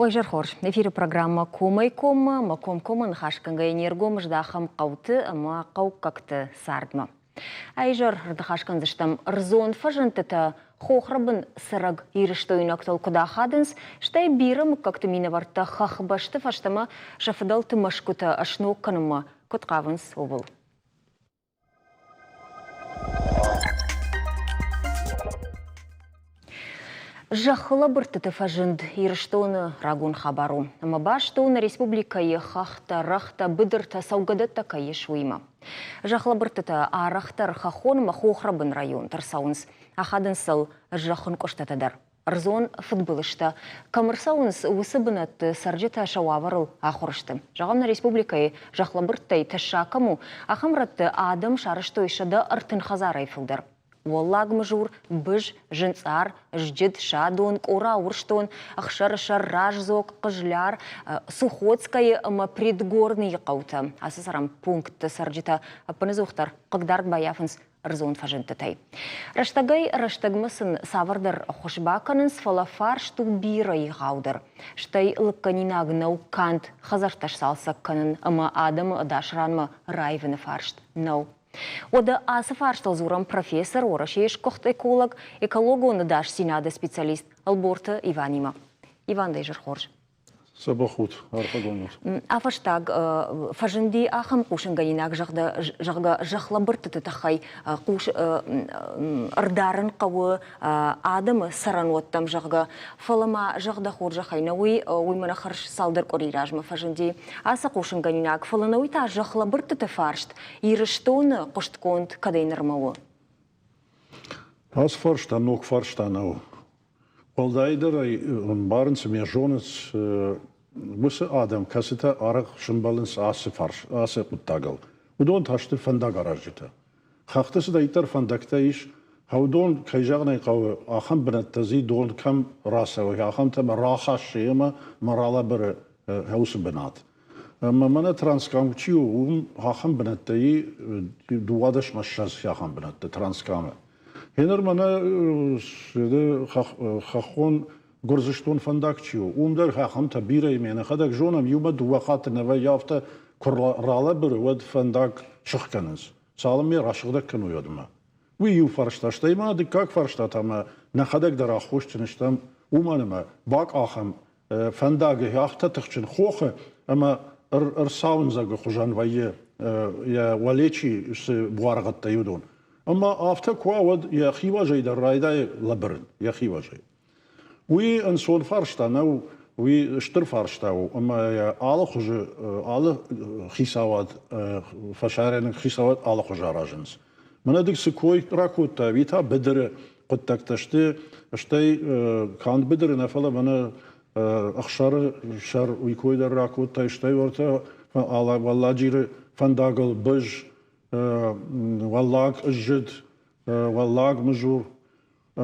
Уӕ хорз. Эфиры программӕ «Комӕй-коммӕ» ӕмӕ комкоммӕ ныхасгӕнгӕйӕ не ргом здахӕм хъӕуты ӕмӕ хъӕуккӕгты цардмӕ. Ӕизӕр ныхас кӕндзыстӕм ӕрдзон фӕзындтытӕ хохрӕбын цӕрӕг ирыстойнӕгтыл куыд ахадынц, стӕй бирӕ мыггӕгты минӕвӕрттӕ хӕхбӕсты фӕстӕмӕ сӕ фыдӕлты мӕсгуытӕ сног кӕнынмӕ куыд хъавынц, ууыл. Зӕххы лӕбырдтыты фӕзынд Ирыстоны рагон хабар у. Ӕмӕ баст у нӕ республикӕйы хӕхтӕ, рӕгътӕ, быдыртӕ, цӕугӕдӕттӕ кӕй ис, уыимӕ. Зӕхлӕбырдтытӕ арӕхдӕр хӕххон ӕмӕ хохрӕбын районты ӕрцӕуынц. Ахадынц сыл зӕххынкъуыстытӕ дӕр. Ӕрдзон фыдбылызтӕ кӕм ӕрцӕуынц, уыцы бынӕтты цӕрджытӕ сӕ уавӕрыл ахуыр сты. Зӕгъӕм, нӕ республикӕйы зӕхлӕбырдтӕй тӕссаг кӕм у, ахӕм рӕтты адӕм сарӕзтой 130 хӕдзарӕй фылдӕр. Уӕллаг Мызур, Быз, Зынцъар, Зджыд, Садон, Къора, Урсдон, Ӕхсӕрысӕр, Раздзог, Хъызлар, Сухотскӕйы ӕмӕ Предгорныйы хъӕутӕ. Ацы цӕрӕн пунктты цӕрджытӕ ӕппынӕдзухдӕр хъыгдард баййафынц ӕрдзон фӕзындтытӕй. Рӕстӕгӕй-рӕстӕгмӕ сын цавӕрдӕр ӕххуыс бакӕнынц, фӕлӕ фарст у бирӕ егъаудӕр. Стӕй лыггӕнинаг нӕу канд хӕдзӕрттӕ сцалцӕг кӕнын ӕмӕ адӕмы ӕдас ранмӕ раивыны фарст нӕу. Уӕдӕ ацы фарстыл дзурӕм профессор, Уӕрӕсейы сгуыхт эколог, экологон ӕдасдзинады специалист Ӕлборты Иванимӕ. Иван, дӕ изӕр хорз. Дзӕбӕх ут, арфӕгонд ут. Афӕстаг фӕзынди ахӕм хъусынгӕнинаг, зӕгъгӕ, зӕхлӕбырдтыты тыххӕй хъус ӕрдарын хъӕуы адӕмы цӕрӕнуӕттӕм, зӕгъгӕ. Фӕлӕ ма, зӕгъ дӕ хорзӕхӕй, нӕ уый, уый мӕнӕ хӕрз цалдӕр къуыри размӕ фӕзынди ацы хъусынгӕнинаг, фӕлӕ нӕ уый та зӕхлӕбырдтыты фарст Ирыстоны хъуыстгонд кӕдӕй нырмӕ у? Ацы фарста ног фарста нӕу. Уӕлдайдӕр ӕй ӕмбарынц ӕмӕ зонынц уыцы адӕм, кӕцытӕ арӕх сӕмбӕлынц ацы фарс, ацы хъуыддагыл. Уыдон та сты фӕндагаразджытӕ. Хӕхты цыдӕриддӕр фӕндӕгтӕ ис, уыдон, кӕй зӕгъын ӕй хъӕуы, ахӕм бынӕттӕ дзы дон кӕм рацӕуы, ахӕмтӕ ӕмӕ рахӕссы ӕмӕ ма ралӕбыры уыцы бынат. Ӕмӕ мӕнӕ Транскам чи у, уым ахӕм бынӕттӕ и, 12 20 ахӕм бынӕттӕ Транскамы. Гъеныр мӕнӕ хӕххон Гуырдзыстон фӕндаг чи у, уым дӕр ахӕмтӕ бирӕ и, ме нӕхӕдӕг зонӕм, иумӕ дыууӕ хатты нӕ вӕййы, афтӕ куы ралӕбыры, уӕд фӕндаг сыхгӕнынц. Цалынмӕ расыгъдӕг кӕной, уӕдмӕ. Уый иу фарста, стӕй ма дыккаг фарста та мӕ нӕхӕдӕг дӕр аххосджын стӕм, уымӕн ӕмӕ бакъахӕм фӕндагы афтӕ тыхджын хохы ӕмӕ ӕрцауындзӕгы хуызӕн вӕййы йӕ уӕле чи цы буаргъӕдтӕ уыдон. Ӕмӕ афтӕ куы уа, уӕд йӕ хивӕзӕй дӕр райдайы лӕбырын, йӕ хивӕзӕй. Уый ӕнцон фарста нӕу, уый стыр фарста у, ӕмӕ йӕ алы хуызы, алы хицауад, фӕсарӕйнаг хицауад алы хуызы аразынц. Мӕнӕ дыг цы кой ракодта, уый та быдыры хъуыддӕгтӕ сты, стӕй канд быдыры нӕ, фӕлӕ мӕнӕ ӕхсӕры сӕр уый кой дӕр ракодтай, стӕй уӕртӕ Уӕлладжиры фӕндагыл Быз, Уӕллаг Зджыд, Уӕллаг Мызур.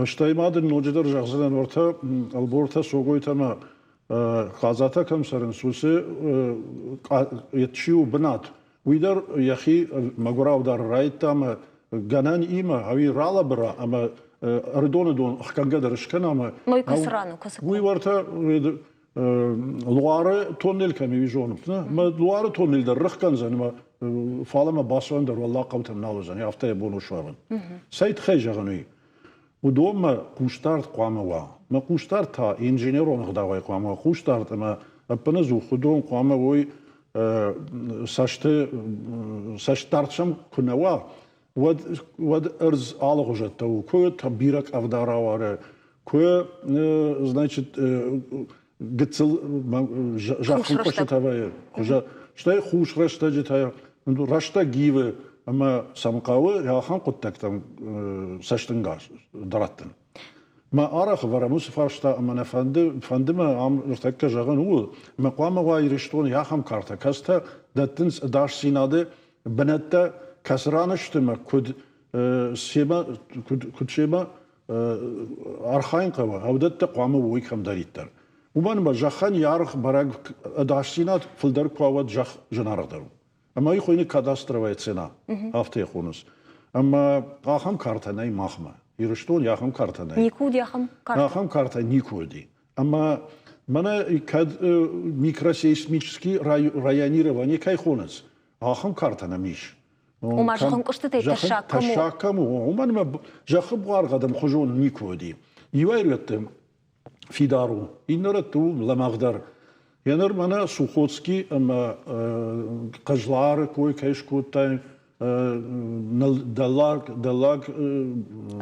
Стӕй ма дын ноджыдӕр зӕгъдзынӕн, уӕртӕ Ӕлбортӕ, Цогойтӕ ӕмӕ Хъадзатӕ кӕм цӕрынц, уыцы чи у бынат, уый дӕр йӕхи мӕгуыраудӕр райдта ӕмӕ гӕнӕн имӕ ӕви ралӕбыра ӕмӕ Ӕрыдоны дон ӕхгӕнгӕ дӕр скӕна ӕмӕ уый уӕртӕ Луары тоннель кӕм и, зонут, нӕ? Мӕ Луары тоннель дӕр рыхгӕндзӕн ӕмӕ фалӕмӕ бацӕуӕн дӕр уӕллаг хъӕутӕм нал уыдзӕн, афтӕ йӕ бон у суӕвын. Цӕй тыххӕй зӕгъын уый? Уыдонмӕ хъусдард хъуамӕ уа. Мӕ хъусдард та инженерон ӕгъдауӕй хъуамӕ уа хъусдард ӕмӕ ӕппынӕдзух уыдон хъуамӕ уой цӕсты цӕстдард сӕм куы нӕ уа, уӕд, уӕд ӕрдз алыгъуызӕттӕ у. Куы бирӕ къӕвда рауары, куы, значит, гыццыл зӕххыл къуысытӕ вӕййы, стӕй хус рӕстӕджытӕ, рӕстӕг ивы ӕмӕ сӕм хъӕуы ахӕм хъуыддӕгтӕм цӕстӕнгас раттын. Мӕ арӕх ӕвӕрӕм уыцы фарста ӕмӕ нӕ фӕнды, фӕнды мӕ ам ныртӕккӕ зӕгъын ууыл, ӕмӕ хъуамӕ уа Ирыстоны ахӕм картӕ, кӕцытӕ дӕттынц ӕдасдзинады бынӕттӕ, кӕцы ран сты ӕмӕ куыд семӕ, куыд, куыд семӕ архайын хъӕуы, ӕвдӕттӕ хъуамӕ уой кӕмдӕриддӕр. Уымӕн ӕмӕ зӕххӕн йӕ аргъ бӕрӕг ӕдасдзинад фылдӕр куы уа, уӕд зӕхх зынаргъдӕр у. Ӕмӕ уый хуыйны кадастровая цена, афтӕ йӕ хонынц. Ӕмӕ ахӕм картӕ нӕй махмӕ. Ирыстон ахӕм картӕ нӕй. Никуы уыди ахӕм картӕ? Ахӕм картӕ никуы уыди. Ӕмӕ Мӕнӕ кӕд микросейсмический районирование кӕй хонынц, ахӕм картӕ нӕм ис. Ома зӕххӕнкъуыстытӕй тӕссаг кӕм у? Тӕссаг кӕм у, уымӕн ӕмӕ зӕххы буаргъӕд ӕмхуызон никуы уыди. Иуӕй рӕтты фидар у, иннӕ рӕтты у лӕмӕгъдӕр. Еныр мӕнӕ Сухоцкий ӕмӕ Хъызлары кой кӕй скодтай, дӕллаг дӕллаг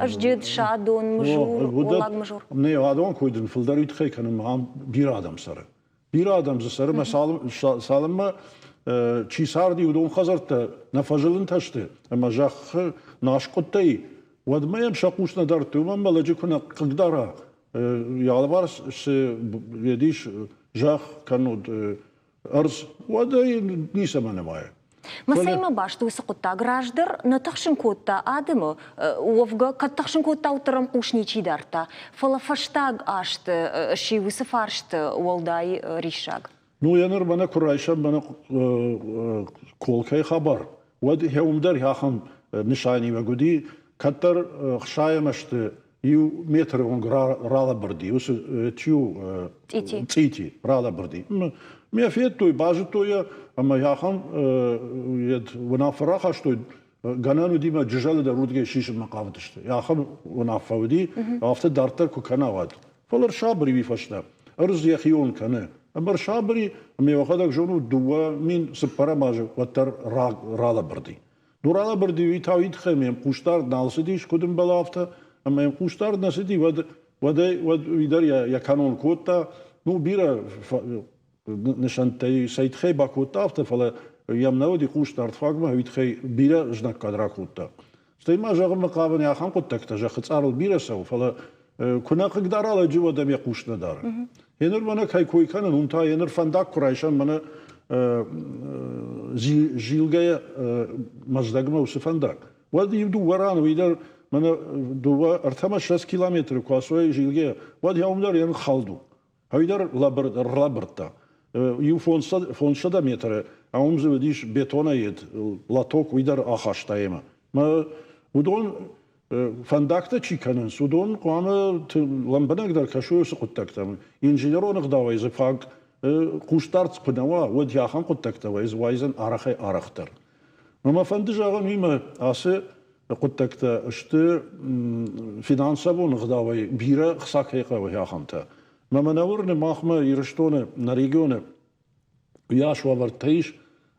Ӕзджыд, Садон, Мызур, Уӕллаг Мызур. Не, адон кой дын фылдӕр уый тыххӕй кӕнын, ам бирӕ адӕм цӕры. Бирӕ адӕм дзы цӕры, мӕ цалынмӕ чи царди, уыдон хӕдзӕрттӕ нӕ фӕзылынтӕ сты ӕмӕ зӕххы наскъуыдтӕй, уӕдмӕ йӕм сӕ хъус нӕ дардтой, уымӕн мӕ лӕджы куы нӕ хъыгдара, йӕ алыварс цы ис зӕхх, кӕннод ӕрдз, уӕд ӕй ницӕмӕ нымайы. Мӕцӕймӕ баст уыцы хъуыддаг раздӕр нӕ тыхсын кодта адӕмы, уӕвгӕ кӕд тыхсын кодта, уӕддӕр ӕм хъус ничи дардта. Фӕлӕ фӕстаг азты сси уыцы фарст уӕлдай риссаг. Ну, йӕ ныр мӕнӕ куы райсӕм мӕнӕ Колкӕйы хабар, уӕд уым дӕр ахӕм нысаниуӕг уыди, кӕддӕр хсайӕм ӕзты иу метры онг ралӕбырди, уыцы чи у цъити ралӕбырди. Ме федтой, базыдтой йӕ, ӕмӕ ахӕм уынаффӕ рахастой, гӕнӕн уыди мӕ Джызӕлы дӕр уырдыгӕй сисынмӕ хъавыдысты. Ахӕм уынаффӕ уыди, афтӕ дарддӕр куы кӕна, уӕд. Фӕлӕ ӕрсабыр и уый фӕстӕ. Ӕрдз йӕхион кӕны. Ӕмӕ ӕрсабыр и, ӕмӕ йӕхӕдӕг зонут, 2004 азы уӕддӕр ралӕбырди. Дуралӕбырди уый та уый тыххӕй ӕмӕ йӕм хъусдард нал цыдис, куыд ӕмбӕлы, афтӕ. Ӕмӕ йӕм хъусдард нӕ цыди, уӕд, уӕдӕй, уӕд уый дӕр йӕ кӕнон кодта. Ну, бирӕ нысӕнттӕй сӕ тыххӕй бакодта афтӕ, фӕлӕ йӕм нӕ уыди хъусдард фагмӕ, уый тыххӕй бирӕ знаггад ракодта. Стӕй ма зӕгъынмӕ хъавын, ахӕм хъуыддӕгтӕ зӕххы цъарыл бирӕ цӕуы, фӕлӕ куы нӕ хъыгдара лӕджы, уӕд ӕм йӕ хъус нӕ дары. Еныр мӕнӕ кӕй кой кӕнын, уым та еныр фӕндаг куы райсӕм, мӕнӕ зилгӕйӕ Мӕздӕгмӕ уыцы фӕндаг, уӕд иу дыууӕ ран уый дӕр мӕнӕ дыууӕ ӕртӕмӕ ссӕдз километры куы ацӕуай зилгӕйӕ, уӕд уым дӕр йӕ хӕлд у. Уый дӕр лӕбырдта. Иу 500 метры, а уым дзы уыдис бетонӕй лоток, уый дӕр ахаста йемӕ. Мӕ уыдон фӕндӕгтӕ чи кӕнынц, уыдон хъуамӕ лӕмбынӕгдӕр кӕсой уыцы хъуыддӕгтӕм. Инженерон ӕгъдауӕй дзы фаг хъусдард куы нӕ уа, уӕд ахӕм хъуыддӕгтӕ уайдзӕн арӕхӕй-арӕхдӕр. Мӕ фӕнды зӕгъын уый, мӕ ацы хъуыддӕгтӕ сты финансовон ӕгъдауӕй бирӕ хца кӕй хъӕуы, ахӕмтӕ. Мӕ мӕ нӕ уырны, махмӕ Ирыстоны, нӕ регионы уыйас уавӕртӕ ис,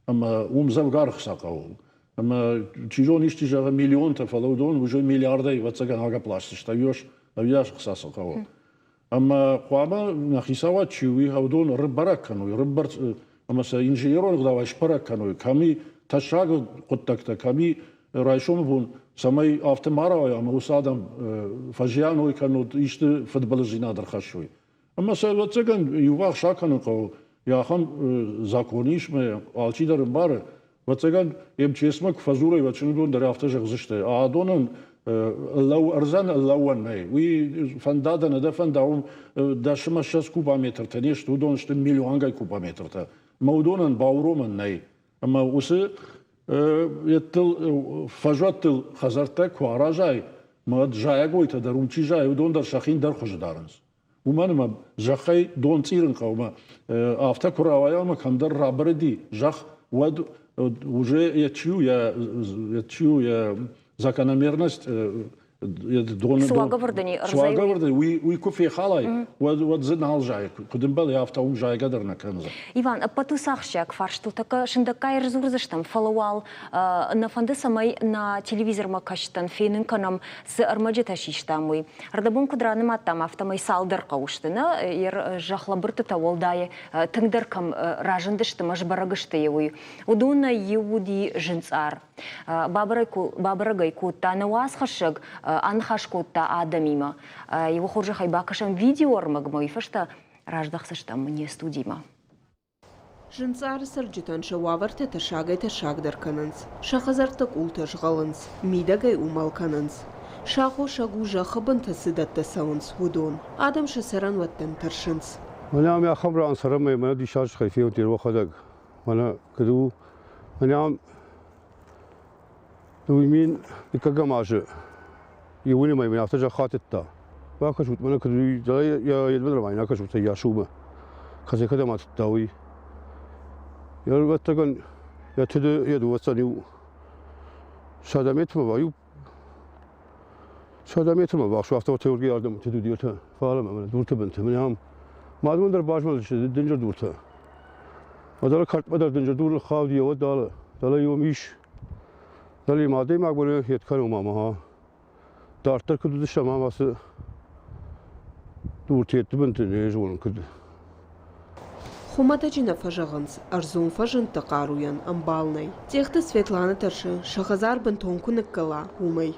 ӕмӕ уым дзӕвгар хца хъӕуы. Ӕмӕ чи зоны, исчи зӕгъы миллионтӕ, фӕлӕ уыдон уже миллиардӕй, ӕвӕццӕгӕн, агӕпп ласдзысты, ӕвиас хца цы хъӕуы. Ӕмӕ хъуамӕ нӕ хицауад чи у, уыдон рыбӕрӕг кӕной, рыббӕрц ӕмӕ сӕ инженерон ӕгъдауӕй сбӕрӕг кӕной, кӕм и тӕссаг хъуыддӕгтӕ, кӕм и райсомы бон, цӕмӕй афтӕ ма рауайа, ӕмӕ уыцы адӕм фӕзиан уой кӕннод исты фыдбылыздзинад ӕрхӕссой. Ӕмӕ сӕ, ӕвӕццӕгӕн, иуварс акӕнын хъӕуы. Ахӕм закон ис, мӕ алчидӕр ӕмбары. Ӕвӕццӕгӕн, МЧС-мӕ куы фӕдзурой, уӕд сын уыдон дӕр афтӕ зӕгъдзысты. Адонӕн ӕрдзӕн ӕрлӕууӕн нӕй. Уый фӕнда дӕ, нӕ дӕ фӕнда, уым дӕсмӕ ссӕдз кубометртӕ не сты, уыдон сты милуангай кубометртӕ. Ӕмӕ уыдонӕн бауромӕн нӕй. Ӕмӕ уыцы еттыл фӕзуӕттыл хӕдзӕрттӕ куы аразай, мӕ зайӕгойтӕ дӕр уым чи зайы, уыдон дӕр сӕхи ӕндӕр хуызы дарынц. Уымӕн ӕмӕ зӕххӕй дон цъирын хъӕуы ӕмӕ афтӕ куы рауайа ӕмӕ кӕмдӕр рабырыди зӕхх, уӕд уже йӕ чи у, йӕ чи у, йӕ закономерность доны цы уагӕвӕрдӕн цы уагӕвӕрдӕн уый уый куы фехалай, уӕд уӕд дзы нал зайы. Куыд ӕмбӕлы, афтӕ уым зайгӕ дӕр нӕ кӕндзӕн. Иван, ӕппӕт уыцы ахсджиаг фарстыл тӕккӕ сындӕггай ӕрдзурдзыстӕм, фӕлӕ уал нӕ фӕнды, цӕмӕй нӕ телевизормӕ кӕсджытӕн фенын кӕнӕм, цы ӕрмӕджытӕ систам, уый. Ӕрдӕбон куыд ранымадтам, афтӕмӕй цалдӕр хъӕуы сты, нӕ зӕхлӕбырдтытӕ уӕлдай тынгдӕр кӕм разындысты ӕмӕ сбӕрӕг сты, уый. Уыдонӕй иу уыди зынцъар. Бабӕрӕг ӕй кодта нӕ уацхӕссӕг, аныхас кодта адӕмимӕ. Иуы хорзӕхӕй бакӕсӕм видеоӕрмӕгмӕ, уый фӕстӕ раздӕхдзыстӕм не студимӕ. Зынцъары цӕрджытӕн сӕ уавӕртӕ тӕссагӕй-тӕссагдӕр кӕнынц. Сӕ хӕдзӕртты къултӕ згъӕлынц, мидӕгӕй уымӕл кӕнынц. Сӕ аххосаг у, зӕххы бынты цы дӕттӕ цӕуынц, уыдон. Адӕм сӕ цӕрӕнуӕттӕн тӕрсынц. Мӕнӕ ам ахӕм ран цӕрӕм ӕмӕ мӕнӕ диссаджы тыххӕй феуд уӕхӕдӕг. Мӕнӕ куыд у, мӕнӕ ам 2000 дыккӕгӕм азы июны мӕй мын афтӕ зӕхх атыдта. Бакӕсут, мӕнӕ куыд йӕ едмӕ нӕ кӕсут, йӕ сумӕ. Кӕцӕй кӕдӕм атыдта, уый. Ӕвӕццӕгӕн, йӕ тыды йӕ дыууӕцӕн иу 100 метрмӕ ба иу 100 метрмӕ ввахс афтӕ Теорги ардӕм тыд уыди ӕртӕ фалӕмӕ мӕнӕ дурты бынты. Мӕнӕ ам мадмӕ дӕр базмӕлыдысты дынджыр дуртӕ. Ӕмӕ дӕлӕ кӕртмӕ дӕр дынджыр дур ныххауди, уӕд дӕлӕ, дӕлӕ иу ис. Дӕлӕ ма адӕймаг мӕнӕ йед кӕнон ма ма. Дарддӕр куыд уыдыстӕм ам ацы дуртӕтты бынты не зонын куыд. Хуымӕтӕджы нӕ фӕзӕгъынц, ӕрдзон фӕзындты хъаруйӕн ӕмбал нӕй. Тъехты Светланӕ тӕрсы, сӕ хӕдзар бынтон куы ныккӕла, уымӕй.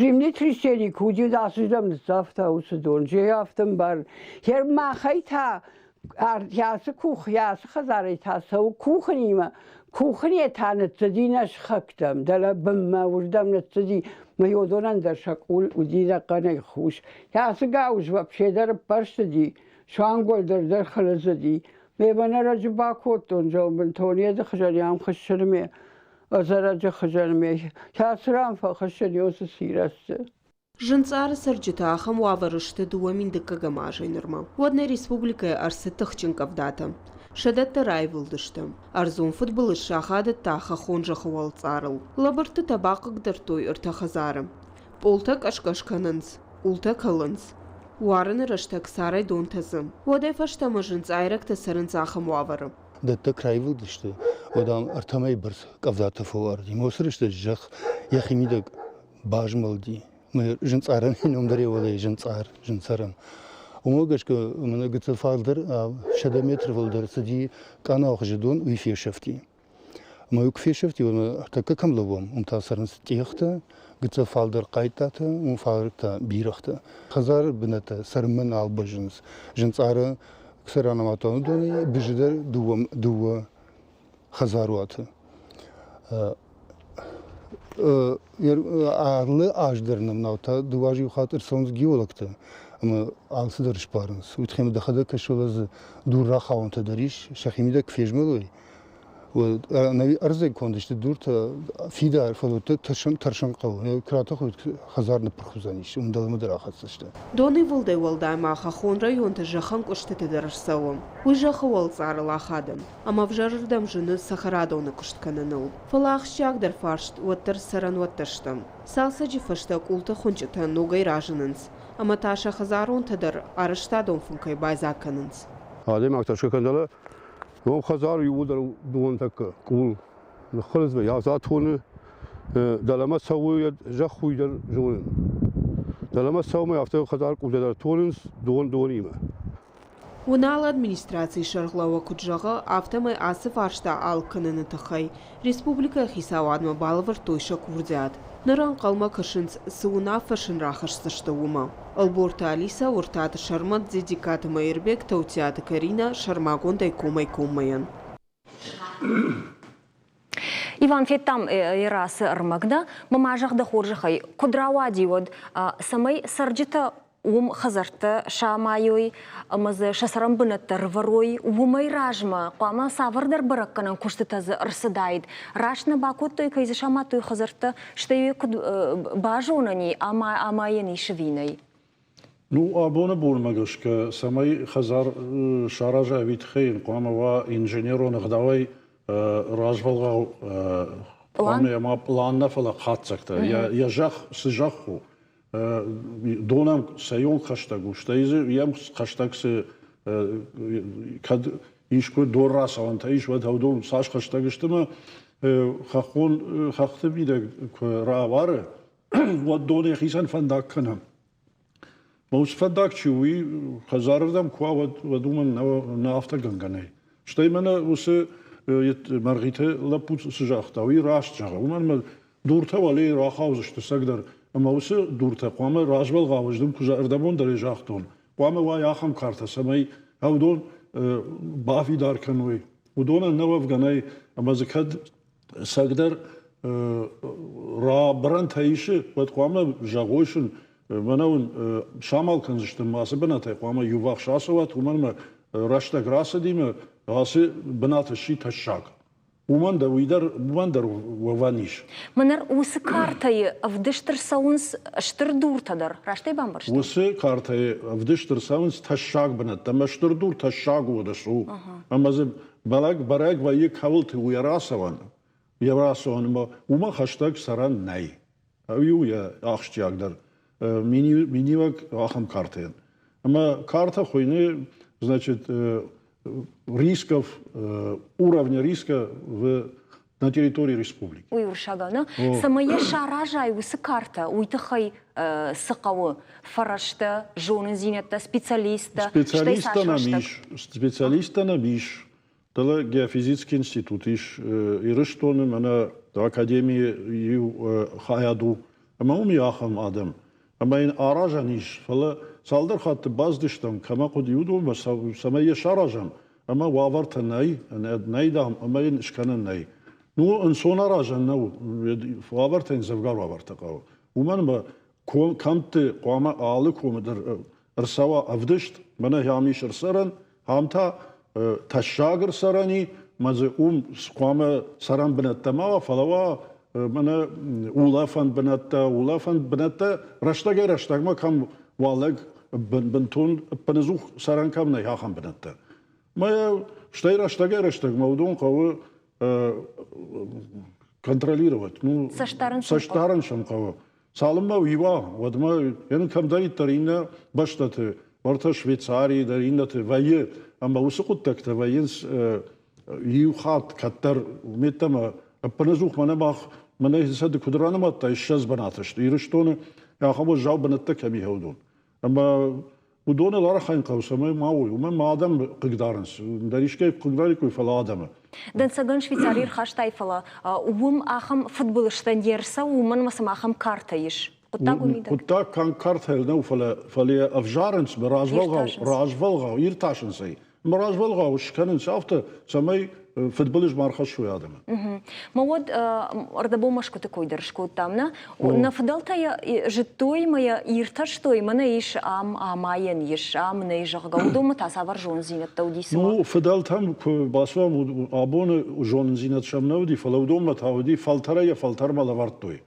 Землетрясение куы уыди, ацырдӕм ныццавта уыцы дон. Же афтӕ ӕмбарын. Гъер махӕй та ацы кух, ацы хӕдзарӕй та цӕуы кухнимӕ. Кухне та ныццыди нӕ сыхӕгтӕм, дӕлӕ бынмӕ уырдӕм ныццыди. Мӕ уыдонӕн дӕр сӕ къул уыди лӕхъхъӕнӕй хус. Ацы гауыз вообще дӕр ӕппӕрст уыди, суанг уӕлдӕр дӕр хылыдзыди. Ме мӕнӕрӕджы бакодтон, зӕгъын, бынтон йеды хуызӕн ам хӕссын ме ӕдзӕрӕджы хуызӕн ме кӕцы ран фӕхӕссын уыцы сирӕзты. Зынцъары цӕрджытӕ ахӕм уавӕры сты 2000 дыккӕгӕм азӕй нырмӕ. Уӕд нӕ республикӕйы ӕрцыд тыхджын къӕвдатӕ. Сӕ дӕттӕ раивылдысты. Ӕрдзон фыдбылыз сахадыдта хӕххон зӕххы уӕлцъарыл. Лӕбырдтытӕ бахъыгдардтой ӕртӕ хӕдзары. Пъолтӕ къӕс-къӕс кӕнынц, къултӕ кӕлынц. Уарыны рӕстӕг царӕй дон тӕдзы. Уӕдӕй фӕстӕмӕ зынцъайрӕгтӕ цӕрынц ахӕм уавӕры. Дӕттӕ куы раивылдысты, уӕд ам ӕртӕ мӕйы бӕрц къӕвдатӕ фӕуарыди. Уыцы рӕстӕджы зӕхх йӕхимидӕг базмӕлди. Зынцъарӕн ном дӕр уӕлӕй зынцъар, зынцӕрӕн. Уымӕ гӕсгӕ мӕнӕ гыццыл фалдӕр 100 метры фылдӕр цыди къанауы хуызы дон, уый фесӕфти. Ӕмӕ уый куы фесӕфти, уӕд тӕккӕ кӕм лӕууӕм, уым та цӕрынц тъехтӕ, гыццыл фалдӕр хъайттатӕ, уым фалдӕр та бирӕгътӕ. Хӕдзары бынӕттӕ цӕрынмӕ нал бӕззынц. Зынцъары цӕрӕнуатон уыдонӕй бызы дӕр дыууӕ хӕдзаруаты. Алы аз дӕр нӕм нау та дыууӕ азы иу хатт ӕрцӕуынц геологтӕ ӕмӕ алцыдӕр сбарынц. Уый тыххӕй ма дӕхӕдӕг кӕсыс, дзы дур рахауӕнтӕ дӕр ис, сӕхимидӕг куы фезмӕлой, уӕд ӕрдзӕй конд сты дуртӕ фидар, фӕлӕ тӕрсын, тӕрсын хъӕуы. Кратох хӕдзар ныппырх уыдзӕнис, уым дӕлӕмӕ дӕр ахӕцдзысты. Донивылдӕй уӕлдай ма хӕххон районты зӕххӕнкъуыстыты дӕр ӕрцӕуы. Уый зӕххы уӕлцъарыл ахады. Ӕмӕ ӕвзӕрырдӕм зыны цӕхӕрадоны куыст кӕныныл. Фӕлӕ ахсджиагдӕр фарст уӕддӕр цӕрӕнуӕттӕ сты. Цалцӕджы фӕстӕ къулты хуынчъытӕ ногӕй разынынц, ӕмӕ та сӕ хӕдзаронтӕ дӕр арӕзтадон фынкӕй байдзаг кӕнынц. Адӕймаг тӕрсгӕ кӕндӕлӕ, уым хӕдзар иууылдӕр дыууӕн тӕккӕ къул ныххуылыдз йӕ затоны дӕлӕмӕ цӕуы зӕхх уый дӕр зонын. Дӕлӕмӕ цӕуы афтӕ хӕдзар къултӕ дӕр тонынц дон донимӕ. Уыналы администрацийы сӕргълӕууӕг куыд зӕгъы, афтӕмӕй ацы фарста алыг кӕныны тыххӕй республикӕйы хицауадмӕ балӕвӕрдтой сӕ курдиат. Ныр ӕнхъӕлмӕ кӕсынц, цы уынаффӕ сын рахӕсдзысты, уымӕ. Ӕлборты Алисӕ, Уыртаты Сӕрмӕт, Дзедзикаты Мӕирбег, Таутиаты Каринӕ, сӕрмагондӕй комӕй-коммӕйӕн. Иван, федтам Ерасы ӕрмӕг дӕ, мӕ ма зӕгъ дӕ хорзӕхӕй, куыд рауади уӕд, цӕмӕй цӕрджытӕ уым хӕдзӕрттӕ самайой ӕмӕ дзы сӕ цӕрӕнбынӕттӕ рывӕрой, уымӕй размӕ хъуамӕ цавӕрдӕр бӕрӕггӕнӕн куыстытӕ дзы ӕрцыдаид. Раст нӕ бакодтой, кӕй дзы самадтой хӕдзӕрттӕ, стӕй куыд базонӕн и ӕмӕ амайӕн ис ӕви нӕй? Ну, абоны бонмӕ гӕсгӕ, цӕмӕй хӕдзар сараза ӕви тыххӕй йын хъуамӕ уа инженерон ӕгъдауӕй развӕлгъау хъуамӕ ма пълан нӕ, фӕлӕ хатдзӕгтӕ. Йӕ зӕхх цы зӕхх у, донӕн цӕйон хӕстӕг у, стӕй дзы йӕм хӕстӕг цы кӕд искуы дор рацӕуӕнтӕ ис, уӕд уыдон цас хӕстӕг сты мӕ хӕххон хӕхты мидӕг куы рауары, уӕд дон йӕхицӕн фӕндаг кӕны. Уыцы фӕндаг чи у, уый хӕдзарырдӕм куы уа, уӕд, уӕд уымӕн нӕ афтӕ гӕнгӕ нӕй. Стӕй мӕнӕ уыцы Мӕргъиты лӕппу цы загъта, уый раст зӕгъы. Уымӕн ӕмӕ дуртӕ уӕлейы рахаудзысты цӕгдӕр, ӕмӕ уыцы дуртӕ хъуамӕ развӕлгъау ӕз дын куы ӕрдӕбон дӕр ӕй загътон, хъуамӕ уай ахӕм картӕ, цӕмӕй уыдон бафидар кӕной. Уыдонӕн нӕ уӕвгӕ нӕй, ӕмӕ дзы кӕд цӕгдӕр рабырӕнтӕ исы, уӕд хъуамӕ зӕгъой сын, мӕнӕ уын самал кӕндзысты ацы бынатӕй хъуамӕ иуварс ацӕуат, уымӕн ӕмӕ рӕстӕг рацыдимӕ ацы бынат сси тӕссаг. Уымӕн дӕр уый дӕр уымӕн дӕр уӕвӕн ис. Мӕнӕ уыцы картӕйы ӕвдыст ӕрцӕуынц стыр дуртӕ дӕр. Раст ӕй бамбӕрстон? Уыцы картӕйы ӕвдыст ӕрцӕуынц тӕссаг бынӕттӕ. Ӕмӕ стыр дур тӕссаг у, у. Ӕмӕ дзы бӕрӕг, бӕрӕг вӕййы кӕуылты у йӕ рацӕуӕн. Йӕ рацӕуӕн ӕмӕ уымӕ хӕстӕг цӕрӕн нӕй. Уый у йӕ ахсджиагдӕр миниуӕг ахӕм картӕйӕн. Ӕмӕ картӕ хуыйны, значит, рисков, уровня риска в на территории республики. Уый уырыссагау, нӕ? Цӕмӕй йӕ саразай уыцы картӕ, уый тыххӕй цы хъӕуы? Фӕрӕзтӕ, зонындзинӕдтӕ, специалисттӕ, Специалисттӕ нӕм ис, специалисттӕ нӕм ис. Дӕлӕ геофизический институт ис Ирыстоны, мӕнӕ академийы иу хайад у, ӕмӕ уым и ахӕм адӕм. Ӕмӕ йын аразӕн ис, фӕлӕ цалдӕр хатты бацыдыстӕм, кӕмӕ хъуыди, уыдонмӕ, цӕмӕй йӕ саразӕм, ӕмӕ уавӕртӕ нӕй, нӕй, дам, ӕмӕ йын скӕнӕн нӕй. Ну, ӕнцон аразӕн нӕу, уавӕртӕ йын дзӕвгар уавӕртӕ хъӕуы. Уымӕн ӕмӕ кӕмтты хъуамӕ алы комы дӕр ӕрцӕуа ӕвдыст, мӕнӕ ам ис ӕрцӕрӕн, ам та тӕссаг ӕрцӕрӕн и, мӕ дзы уым хъуамӕ цӕрӕн бынӕттӕ ма уа, фӕлӕ уа мӕнӕ улӕфӕн бынӕттӕ, улӕфӕн бынӕттӕ рӕстӕгӕй-рӕстӕгмӕ кӕм уа лӕг бынтон ӕппынӕдзух цӕрӕн кӕм нӕй, ахӕм бынӕттӕ. Мӕ стӕй рӕстӕгӕй-рӕстӕгмӕ уыдон хъӕуы контролировать, ну, цӕстдарын сӕм хъӕуы. Цалынмӕ уый уа, уӕдмӕ йын кӕмдӕриддӕр иннӕ бӕстӕты, уӕртӕ Швейцарийы дӕр иннӕты вӕййы, ӕмӕ уыцы хъуыддӕгтӕ вӕййынц иу хатт кӕддӕр медтӕмӕ ӕппынӕдзух мӕнӕ мах мӕнӕ сӕ ды куыд ранымадтай, 20 бынаты сты Ирыстоны ахӕм уӕззау бынӕттӕ кӕм и, уыдон. Ӕмӕ уыдоныл архайын хъӕуы, цӕмӕй ма уой. Уымӕн ма адӕм хъыгдарынц. Ӕндӕр искӕй хъыгдариккой, фӕлӕ адӕмы. Дӕнцӕгӕн Швейцарийы рхастай, фӕлӕ уым ахӕм фыдбылызтӕ не рцӕуы, уымӕн ӕмӕ сӕм ахӕм картӕ ис. Хъуыддаг уым мидӕг? Хъуыддаг канд картӕйыл нӕу, фӕлӕ, фӕлӕ йӕ ӕвзарынц, развӕлгъау, развӕлгъау иртасынц ӕй. Развӕлгъау скӕнынц афтӕ, цӕмӕй фыдбылыз ма рхӕссой адӕмы. Мӕ уӕд ӕрдӕбон Мӕскуыты кой дӕр скодтам, нӕ? Нӕ фыдӕлтӕ йӕ зыдтой мӕ йӕ иртӕстой, мӕнӕ ис ам амайӕн ис, ам нӕй, зӕгъгӕ. Уыдонмӕ та цавӕр зонындзинӕдтӕ уыди цымӕ? Ну, фыдӕлтӕм куы бацӕуӕм, абоны зонындзинад сӕм нӕ уыди, фӕлӕ уыдонмӕ та уыди, фӕлтӕрӕй йӕ фӕлтӕрмӕ лӕвӕрдтой.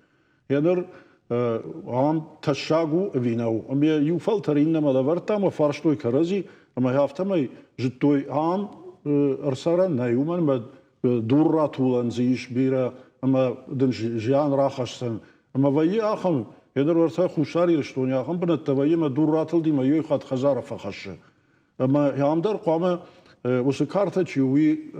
Еныр ам тӕссаг у ӕви нӕу? Ӕмӕ иу фӕлтӕр иннӕмӕ лӕвӕрдта ӕмӕ фарстой кӕрӕдзи, ӕмӕ афтӕмӕй зыдтой, ам ӕрцӕрӕн нӕй, уымӕн ӕмӕ дур ратулӕн дзы ис бирӕ ӕмӕ дын зиан рахӕсдзӕн. Ӕмӕ вӕййы ахӕм, еныр уӕртӕ Хуссар Ирыстоны ахӕм бынӕттӕ вӕййы, ӕмӕ дур ратылди ӕмӕ иу хатт хӕдзары фӕхӕссы. Ӕмӕ ам дӕр хъуамӕ уыцы картӕ чи у, уый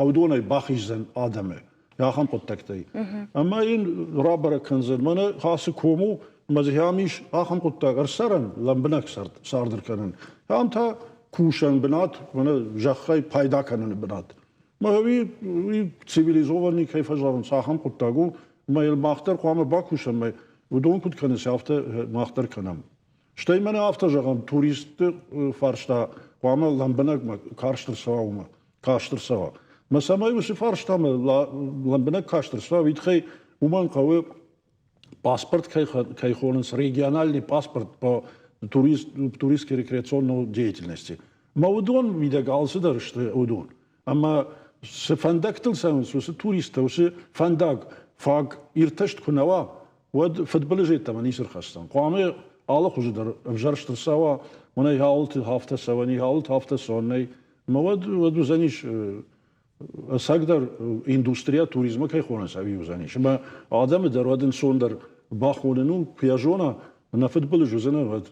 уыдонӕй бахиздзӕн адӕмы ахӕм хъуыддӕгтӕй. Ӕмӕ йын рабӕрӕг кӕндзӕн, мӕнӕ ацы ком у, ӕмӕ дзы ам ис ахӕм хъуыддаг, ӕрцӕрӕн, лӕмбынӕг цард ӕркӕнын. Ам та кусӕн бынат, мӕнӕ зӕххӕй пайда кӕныны бынат. Мӕ уый, уый цивилизованный кӕй фӕзӕгъынц, ахӕм хъуыддаг у, ӕмӕ йыл мах дӕр хъуамӕ бакусӕм, уыдон куыд кӕнынц, афтӕ мах дӕр кӕнӕм. Стӕй мӕнӕ афтӕ зӕгъӕм, туристты фарста хъуамӕ лӕмбынӕгмӕ карст ӕрцӕуа уымӕ, каст ӕрцӕуа. Мӕ цӕмӕй уыцы фарстамӕ лӕмбынӕг каст ӕрцӕуа, уый тыххӕй уымӕн хъӕуы паспорт кӕй, кӕй хонынц, региональный паспорт по турист, туристской рекреационной деятельности. Мӕ уыдон мидӕг алцыдӕр сты уыдон. Ӕмӕ цы фӕндӕгтыл цӕуынц, уыцы туристтӕ, уыцы фӕндаг фаг иртӕст куы нӕ уа, уӕд фыдбылыз йеддӕмӕ ницы рхӕсдзӕн. Хъуамӕ алы хуызы дӕр ӕвзӕрст ӕрцӕуа, уынӕй ауылты афтӕ цӕуӕн, ауылты афтӕ цӕуӕн нӕй. Ӕмӕ уӕд, уӕд уыдзӕнис ӕцӕгдӕр индустрия туризмы кӕй хонынц, ӕви уыдзӕнис. Ӕмӕ адӕмы дӕр уӕд ӕнцондӕр бахонын у, куы йӕ зона, нӕ фыдбылыз уыдзӕнӕ, уӕд.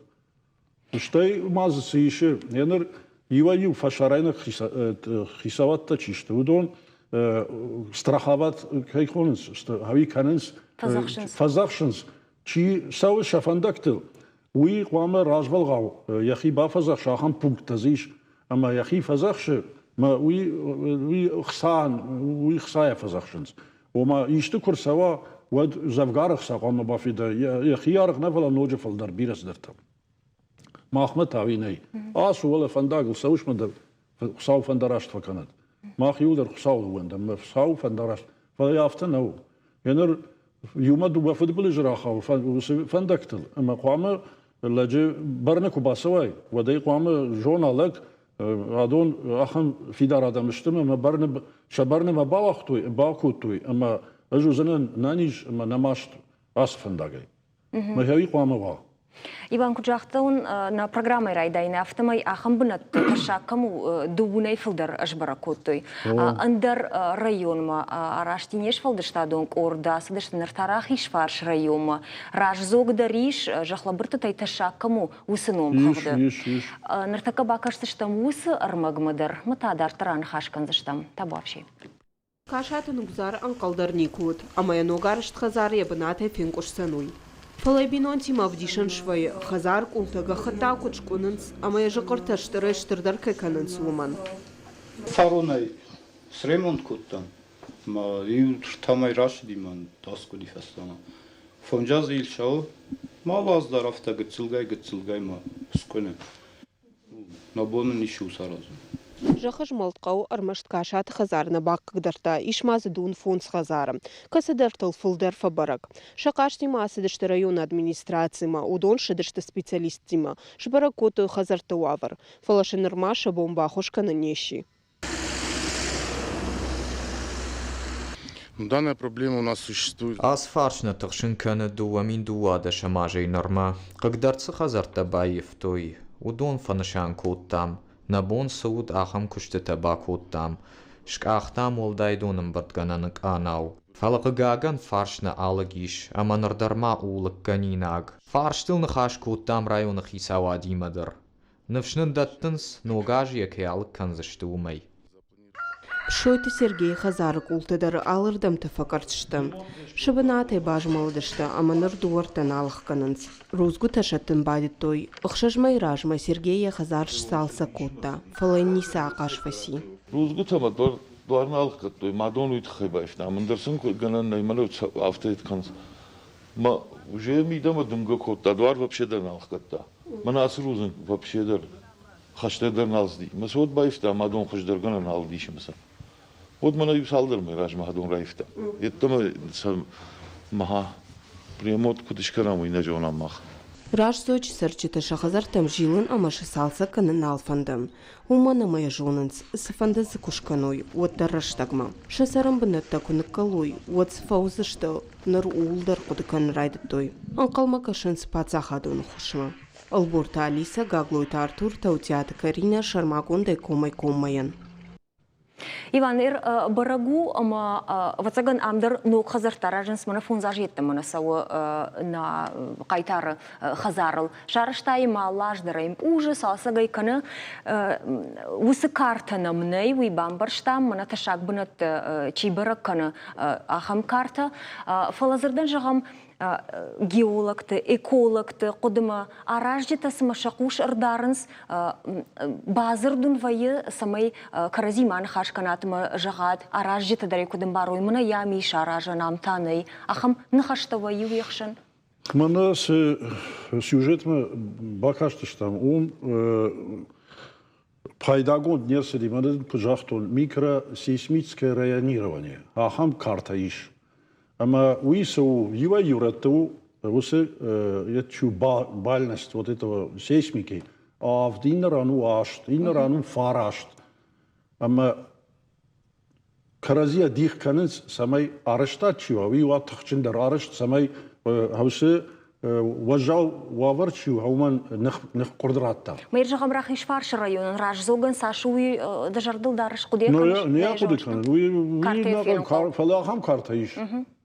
Стӕй ма дзы цы исы, ныр иуӕй-иу фӕсарӕйнаг хицауадтӕ чи сты, уыдон страховать кӕй хонынц, ӕви кӕнынц, фӕдзӕхсынц, чи цӕуы сӕ фӕндӕгтыл, уый хъуамӕ развӕлгъау йӕхи бафӕдзӕхса, ахӕм пункттӕ дзы ис, ӕмӕ йӕхи фӕдзӕхсы, ӕмӕ уый, уый хцайӕн, уый хцайӕ фӕдзӕхсынц. Ома исты куы рцӕуа, уӕд дзӕвгар ӕхца хъуамӕ бафида йӕхи аргъ нӕ, фӕлӕ ноджы фылдӕр бирӕ цыдӕртӕ. Махмӕ та уый нӕй. Ацу, уӕлӕ фӕндагыл цӕуыс мӕ дӕр Хуыцау фӕндараст фӕкӕнӕд. Мах иуылдӕр Хуыцауыл ууӕндӕм, мӕ Хуыцау фӕндараст. Фӕлӕ афтӕ нӕу. Еныр иумӕ дыууӕ фыдбылызы рахауы уыцы фӕндӕгтыл, ӕмӕ хъуамӕ лӕджы бӕрны куы бацӕуай, уӕд ӕй хъуамӕ зона лӕг. Адон ахӕм фидар адӕм сты ӕмӕ бӕрны, сӕ бӕрны мӕ бауагътой, бакодтой ӕмӕ ӕз уыдзынӕн нӕниз ӕмӕ нӕ маст ацы фӕндагӕй. Мӕ хӕуи хъуамӕ уа. Иван, куыд загътон, нӕ программӕйы райдайӕны, афтӕмӕй ахӕм бынӕтты тӕссаг кӕм у, дыууынӕй фылдӕр ӕсбӕрӕг кодтой. Ӕндӕр районмӕ арӕзти не сфӕлдыстадон къорд ацыдысты ныр та Рахизфарс районмӕ. Раздзог дӕр ис, зӕхлӕбырдтытӕй тӕссаг кӕм у, уыцы номхыгъды. Ис, ис, ис. Ныртӕккӕ бакӕсдзыстӕм уыцы ӕрмӕгмӕ дӕр, мы та дарддӕр аныхас кӕндзыстӕм. Табуафси. Касаты Нугзар ӕнхъӕл дӕр никуы уыд, ӕмӕ йӕ ногарӕзт хӕдзар йӕ бынатӕй фенкъуысдзӕн, уый. Фӕлӕ бинонтимӕ ӕвдисӕн свӕййы, хӕдзар къултӕ гӕххӕттау куыд скъуынынц ӕмӕ йӕ зыхъхъыртӕ стырӕй-стырдӕр кӕй кӕнынц, уымӕн. Фаронӕй сремонт кодтам, ӕмӕ иу ртӕмӕй рацыди мӕн аскъуыди фӕстӕмӕ. Фонджазы ил цӕуы, ма лаз дӕр афтӕ гыццылгай-гыццылгай ма скъуыны. Нӕ бон ын ницы у саразын. Зӕххызмӕлд хъӕуы ӕрмӕст Касаты хӕдзар нӕ бахъыгдардта, ис ма дзы дон фондз хӕдзары, кӕцыдӕртыл фылдӕр фӕбӕрӕг. Сӕ хъастимӕ ацыдысты районы администрацимӕ, уыдон ссыдысты специалисттимӕ, сбӕрӕг кодтой хӕдзӕртты уавӕр, фӕлӕ сын нырма сӕ бон баххуыс кӕнын не сси. Данная проблема у нас существует. Ацы фарст нӕ тыхсын кӕны 2012 азӕй нырмӕ. Хъыгдард цы хӕдзӕрттӕ баййӕфтой, уыдон фӕнысан кодтам. Нӕ бон цы уыд, ахӕм куыстытӕ бакодтам. Скъахтам уӕлдай донӕмбырдгӕнӕны къанау. Фӕлӕ хъыгагӕн фарст нӕ алыг ис ӕмӕ ныр дӕр ма у лыггӕнинаг. Фарстыл ныхас кодтам районы хицауадимӕ дӕр. Ныфс нын дӕттынц, ног аз йӕ кӕй алыг кӕндзысты, уымӕй. Пшойты Сергейы хӕдзары къултӕ дӕр алырдӕмты фӕкъӕртт сты. Сӕ бынатӕй базмӕлыдысты ӕмӕ ныр дуӕрттӕ нал ӕхгӕнынц. Рудзгуытӕ сӕттын байдыдтой. Ӕхсӕз мӕйы размӕ Сергей йӕ хӕдзар сцалцӕг кодта, фӕлӕ йын ницы ахъаз фӕци. Рудзгуытӕ мӕ дуар нал ӕхгӕдтой, мӕ дон уый тыххӕй баивта. Ӕндӕр сын гӕнӕн нӕй, мӕнӕ афтӕ кӕнынц. Мӕ уже мидӕмӕ дымгӕ кодта, дуар вообще дӕр нал ӕхгӕдта. Мӕнӕ ацы рудзынг вообще дӕр хӕстӕг дӕр нал цыди. Мӕ цот баивта, ӕмӕ дон хуыздӕргӕнӕн нал уыдис ӕмӕ сӕ. Уӕд мӕнӕ иу цалдӕр мӕй размӕ дон раивта. Йеддӕмӕ сӕ мӕ ремонт куыд скӕнӕм, уый нӕ зонӕм мах. Раздзоджы цӕрджытӕ сӕ хӕдзӕрттӕм зилын ӕмӕ сӕ цалцӕг кӕнын нал фӕнды. Уымӕн ӕмӕ йӕ зонынц, цыфӕнды дзы куы скӕной, уӕддӕр рӕстӕгмӕ. Сӕ цӕрӕнбынӕттӕ куы ныккӕлой, уӕд цы фӕуыдзысты, ныр ууыл дӕр хъуыды кӕнын райдыдтой. Ӕнхъӕлмӕ кӕсынц паддзахадон ӕххуысмӕ. Ӕлборты Алисӕ, Гаглойты Артур, Таутиаты Каринӕ сӕрмагондӕй комӕй-коммӕйӕн. Иван, бӕрӕг у, ӕмӕ ӕвӕццӕгӕн ам дӕр ног хӕдзӕрттӕ аразынц, мӕнӕ фондз азы йеддӕмӕ нӕ цӕуы нӕ хъайтары хӕдзарыл. Сарӕзта йын ма лаз дӕр ӕй ӕмпъузы, цалцӕг ӕй кӕны. Уыцы картӕ нӕм нӕй, уый бамбӕрстам, мӕнӕ тӕссаг бынӕтты чи бӕрӕг кӕны, ахӕм картӕ. Фӕлӕ дзырдӕн зӕгъӕм, геологты, экологты хъуыдымӕ аразджытӕ цымӕ сӕ хъус ӕрдарынц, бадзырд уын вӕййы, цӕмӕй кӕрӕдзимӕ ныхас кӕнат ӕмӕ зӕгъат, аразджытӕ дӕр ӕй куыд ӕмбарой, мӕнӕ йӕм ис аразӕн, ам та нӕй. Ахӕм ныхӕстӕ вӕййы уе хсӕн? Мӕнӕ цы сюжетмӕ бакастыстӕм, уым пайдагонд не рцыди, мӕнӕ дын куыд загътон, микросейсмическое районирование. Ахӕм картӕ ис. Ӕмӕ уый цы у, иуӕй-иу рӕтты у уыцы бальность вот этого сейсмики, авд, иннӕ ран у аст, иннӕ ран у фараст. Ӕмӕ кӕрӕдзийӕ дих кӕнынц, цӕмӕй арӕзтад чи уа, уый уа тыхджындӕр арӕзт, цӕмӕй уыцы уӕззау уавӕр чи у, уымӕн ныхкъуырд радта. Мӕ зӕгъӕм, Рахизфарсы районӕн раздзогӕн цас у, уый дӕ зӕрдыл дарыс, хъуыды кӕныс? Нӕ хъуыды кӕнын. Уый фӕлӕ ахӕм картӕ ис.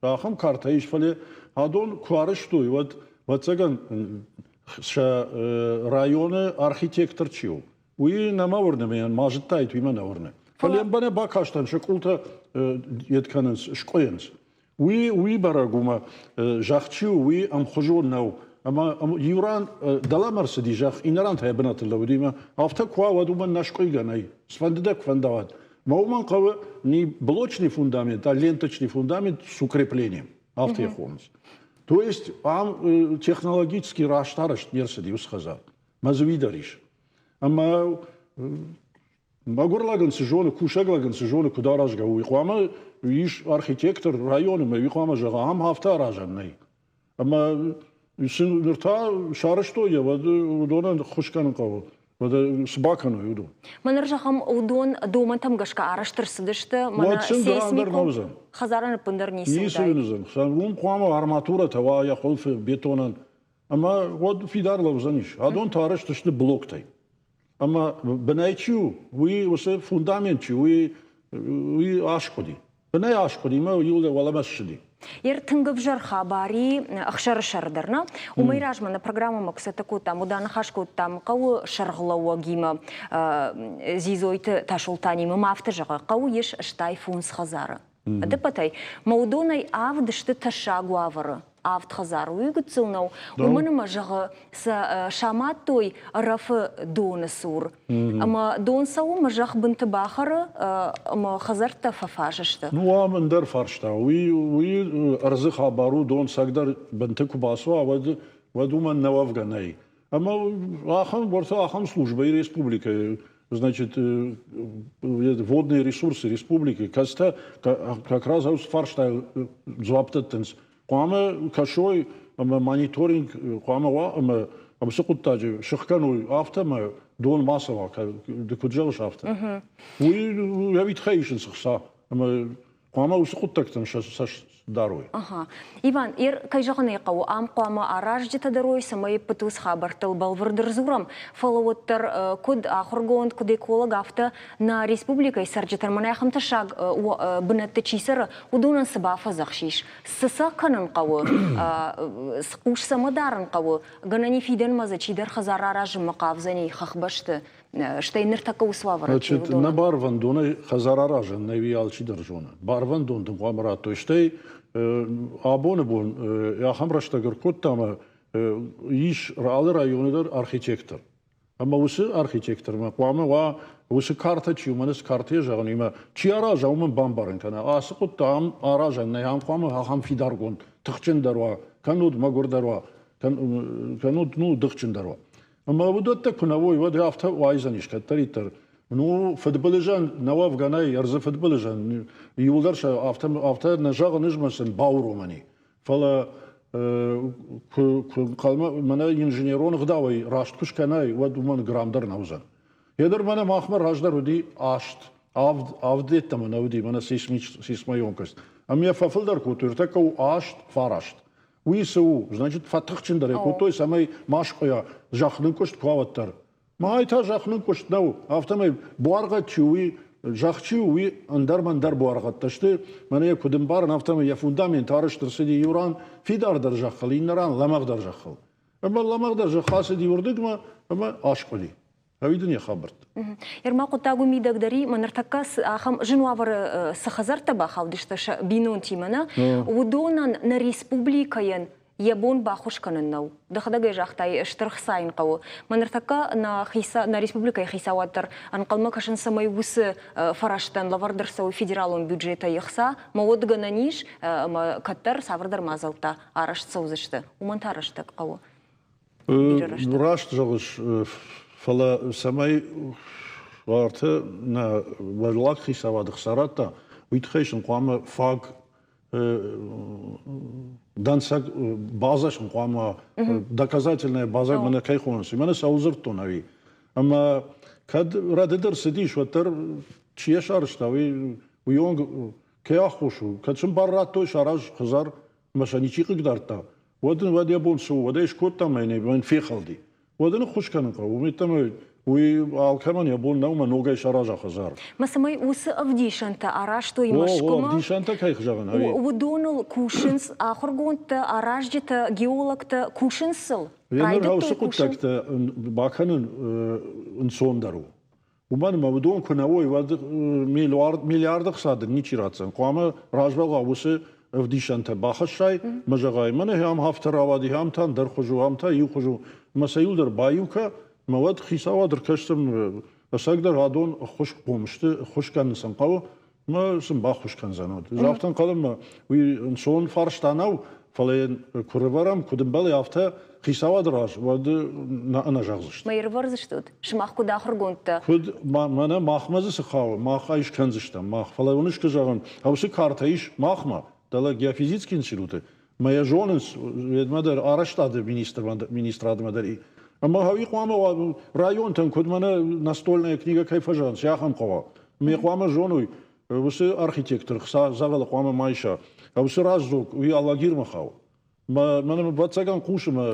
Ахӕм картӕ ис, фӕлӕ адон куы арӕзтой, уӕд, ӕвӕццӕгӕн, сӕ районы архитектор чи у, Уый нӕма уырны, мӕн ма зыдтаид, уый мӕ нӕ уырны. Фӕлӕ ӕмбӕнӕ бакастӕн, сӕ къултӕ йед кӕнынц, скъуыйынц. Уый, уый бӕрӕг у, мӕ зӕхх чи у, уый ӕмхуызон нӕу. Ӕмӕ иу ран дӕлӕмӕ ӕрцыди зӕхх, иннӕ ран та йӕ бынаты лӕууыди. Ӕмӕ афтӕ куы уа, уӕд уымӕн нӕ скъуыйгӕ нӕй. Цыфӕнды дӕ куы фӕнда, уӕд. Мӕ уымӕн хъӕуы не блочный фундамент, а ленточный фундамент с укреплением. Афтӕ йӕ хонынц. То есть ам технологически раст арӕзт не рцыди уыцы хӕдзар. Мӕ дзы уый дӕр ис. Ӕмӕ мӕгуыр лӕгӕн цы зоны, кусӕг лӕгӕн цы зоны, куыд аразгӕ у, уый хъуамӕ ис архитектор районы, мӕ уый хъуамӕ зӕгъа, ам афтӕ аразӕн нӕй. Ӕмӕ сын ныр та сарӕзтой йӕ, уӕд уыдонӕн ххуыс кӕнын хъӕуы. Уӕдӕ цы бакӕной уыдон? Мӕнӕ зӕгъӕм, уыдон домӕнтӕм гӕсгӕ арӕзт ӕрцыдысты. Уӕд сын гӕнӕн дӕр нӕ уыдзӕн. Хӕдзарӕн ӕппындӕр ницы Ницы уыдзӕн. Уым хъуамӕ арматурӕтӕ уа йӕ хуылфы бетонӕн. Ӕмӕ уӕд фидар лӕудзӕнис. Адон та арӕзт сты блоктӕй. Ӕмӕ бынӕй чи у, уый уыцы фундамент чи у, уый, уый аскъуыди. Бынӕй аскъуыди ӕмӕ иу уӕлӕмӕ ссыди. Ер тынг ӕвзӕр хабар и ӕхсӕрысӕр дӕр, нӕ? Уымӕй размӕ нӕ программӕмӕ куы цӕттӕ кодтам, уыд аныхас кодтам хъӕуы сӕргълӕууӕгимӕ Дзидзойты Тасолтанимӕ. Ма афтӕ зӕгъы, хъӕуы ис 85 хӕдзары. Ӕдӕппӕтӕй ма уыдонӕй авд сты тӕссаг уавӕры. Авд хӕдзары уый гыццыл нӕу, уымӕн ӕмӕ, зӕгъы, сӕ самадтой Ӕрӕфы доны цур. Ӕмӕ дон цӕуы ӕмӕ зӕхх бынты бахӕры ӕмӕ хӕдзӕрттӕ фӕфаз сты. Ну, ам ӕндӕр фарста. Уый, уый ӕрдзы хабар у, дон цӕгдӕр бынты куы бацуа, уӕд, уӕд уымӕн нӕ уӕвгӕ нӕй. Ӕмӕ ахӕм, уӕртӕ ахӕм службӕйы республикӕйы, значит, водные ресурсы республики, кӕцытӕ как раз уыцы фарстайыл дзуапп дӕттынц. Хъуамӕ кӕсой ӕмӕ мониторинг хъуамӕ уа ӕмӕ ӕмӕ цы хъуыддаджы сыхгӕной, афтӕ ӕмӕ дон ма цӕуа, ды куыд зӕгъыс, афтӕ. Уый ӕви тыххӕй исынц ӕхца ӕмӕ хъуамӕ уыцы хъуыддӕгтӕм сӕ цӕст дарой. Ага. Иван, ер, кӕй зӕгъын ӕй хъӕуы, ам хъуамӕ аразджытӕ дӕр уой, цӕмӕй ӕппӕт уыцы хабӕрттыл бӕлвырд ӕрдзурӕм, фӕлӕ уӕддӕр куыд ахуыргонд, куыд эколог, афтӕ нӕ республикӕйы цӕрджытӕн мӕнӕ ахӕм тӕссаг бынӕтты чи цӕры, уыдонӕн цы бафӕдзӕхсис? Цы сӕ кӕнын хъӕуы? Цы хъус цӕмӕ дарын хъӕуы? Гӕнӕн и фидӕнмӕ дзы чидӕр хӕдзар аразынмӕ хъавдзӕни хӕхбӕсты, стӕй ныртӕккӕ уыцы уавӕры чи Значит, нӕ барвӕндонӕй хӕдзар аразӕн нӕ уый алчидӕр зоны. Барвӕндон дын хъуамӕ радтой. Стӕй абоны бон ахӕм рӕстӕг ӕркодта ӕмӕ ис алы районы дӕр архитектор. Ӕмӕ уыцы архитектормӕ хъуамӕ уа уыцы картӕ чи у, мӕнӕ цы картӕйӕ зӕгъын, уымӕ чи араза, уымӕн бамбарын кӕна. Ацы хъуыддаг ам аразӕн нӕй, ам хъуамӕ ахӕм фидаргонд, тыхджындӕр уа, кӕннод мӕгуырдӕр уа, кӕннод ну, дыхджындӕр уа. Ӕмӕ уыдӕттӕ куы нӕ уой, уӕд афтӕ уайдзӕнис кӕддӕриддӕр. Ну, фыдбылызӕн нӕ уӕвгӕ нӕй, ӕрдзы фыдбылызӕн иуылдӕр сӕ афтӕ, афтӕ нӕ зӕгъын ӕз мӕ сын бауромӕн и. Фӕлӕ куы, куы ӕнхъӕлмӕ мӕнӕ инженерон ӕгъдауӕй раст куы скӕнай, уӕд уымӕн грамм дӕр нӕ уыдзӕн. Йе дӕр мӕнӕ махмӕ раздӕр уыди аст, авд, авд йеддӕмӕ нӕ уыди мӕнӕ сейсмоемкость. Ӕмӕ йӕ фӕфылдӕр кодтой, ӕртӕккӕ у аст, фараст. Уый цы у? Значит, фӕтыхджындӕр ӕй кодтой, цӕмӕй ма скъуыйа, зӕхх нынкъуыст куы уа, уӕддӕр. Май та зӕхх нынкъуыст нӕу, афтӕмӕй буаргъӕд чи у, уый, зӕхх чи у, уый ӕндӕр мӕндӕр буаргъӕдтӕ сты. Мӕнӕ йӕ куыд ӕмбарын, афтӕмӕй йӕ фундамент арӕзт ӕрцыди иу ран фидардӕр зӕххыл, иннӕ ран лӕмӕгъдӕр зӕххыл. Ӕмӕ лӕмӕгъдӕр зӕхх ацыди уырдыгмӕ ӕмӕ аскъуыди. Ӕви дын йӕ хабӕрттӕ? Ерма хъуыддаг у мидӕг дӕр и, мӕ ныртӕккӕ ахӕм зын уавӕры цы хӕдзӕрттӕ бахаудысты сӕ бинонтимӕ, нӕ, уыдонӕн нӕ республикӕйӕн йӕ бон баххуыс кӕнын нӕу. Дӕхӕдӕг ӕй загътай, стыр хца йын хъӕуы. Мӕ ныртӕккӕ нӕ, хица, нӕ республикӕйы хицауад дӕр ӕнхъӕлмӕ кӕсын, цӕмӕй уыцы фӕрӕзтӕн лӕвӕрд ӕрцӕуой федералон бюджетӕй ӕхца, мӕ уӕд гӕнӕн ис, ӕмӕ кӕддӕр цавӕрдӕр мадзӕлттӕ арӕзт цӕудзысты. Уымӕн та рӕстӕг хъӕуы. Раст зӕгъыс, фӕлӕ цӕмӕй арты нӕ уӕллаг хицауад ӕхца радта, уый тыххӕй сын хъуамӕ фаг дӕнцӕг базӕ сын хъуамӕ доказательная базӕ мӕнӕ кӕй хонынц, мӕнӕ цӕуыл дзырдтон ӕви. Ӕмӕ кӕд рӕдыд ӕрцыдис, уӕддӕр чи йӕ сарӕзта, уый уый онг кӕй аххос у? Кӕд сын бар радтой сараз хӕдзар ӕмӕ сӕ ничи хъыгдардта, уӕд ын уӕд йӕ бон цы у, уӕд ӕй скодта ӕмӕ йын фехӕлди. Уӕд ын ӕххуыс кӕнын хъӕуы, уым йеддӕмӕ уый алкӕмӕн йӕ бон нӕу ӕмӕ ногӕй сараза хӕдзар. Мӕ цӕмӕй уыцы ӕвдисӕнтӕ арӕзтой Мӕскуымӕ. Ӕвдисӕнтӕ кӕй зӕгъын, ӕви? Уыдоныл кусынц ахуыргондтӕ, аразджытӕ, геологтӕ, кусынц сыл. Ныр уыцы хъуыддӕгтӕ бакӕнын ӕнцондӕр у. Уымӕн ӕмӕ уыдон куы нӕ уой, уӕд миллиард, миллиарды хца дын ничи ратдзӕн. Хъуамӕ развӕлгъау уыцы ӕвдисӕнтӕ бахӕссай мӕ зӕгъай, мӕнӕ ам афтӕ рауади, ам та ӕндӕр хуыз у, ам та иу хуыз у. Мӕ сӕ иу дӕр баиу кӕ, мӕ уӕд хицауад ӕркӕсдзӕн, ӕцӕгдӕр адон ӕххуысхъом сты, ӕххуыс кӕнын сын хъӕуы, мӕ сын баххуыс кӕндзӕн. Уӕд афтӕ ӕнхъӕлӕн мӕ уый ӕнцон фарста нӕу, фӕлӕ йын куы рывӕрӕм, куыд ӕмбӕлы, афтӕ хицауады раз, уӕд нӕ ӕнӕ зӕгъдзысты. Мӕ ӕрывӕрдзыстут? Сымах куыд ахуыргондтӕ? Куыд, мӕнӕ махмӕ дзы цы хауы, мах ӕй скӕндзыстӕм, мах. Фӕлӕ уын ысты зӕгъын, уыцы картӕ ис махмӕ, дӕлӕ геофизический институты, мӕ йӕ зонынц, уӕдмӕ дӕр арӕзтады министрадмӕ дӕр и. Ӕмӕ хауи хъуамӕ уа районтӕн, куыд мӕнӕ настольная книга кӕй фӕзӕгъынц, ахӕм хъӕуа. Ме хъуамӕ зоной, уыцы архитектор хца дзӕгъӕлы хъуамӕ ма иса. Уыцы раздзог уый Алагирмӕ хауы. Мӕнӕ ӕвӕццӕгӕн хъусы мӕ.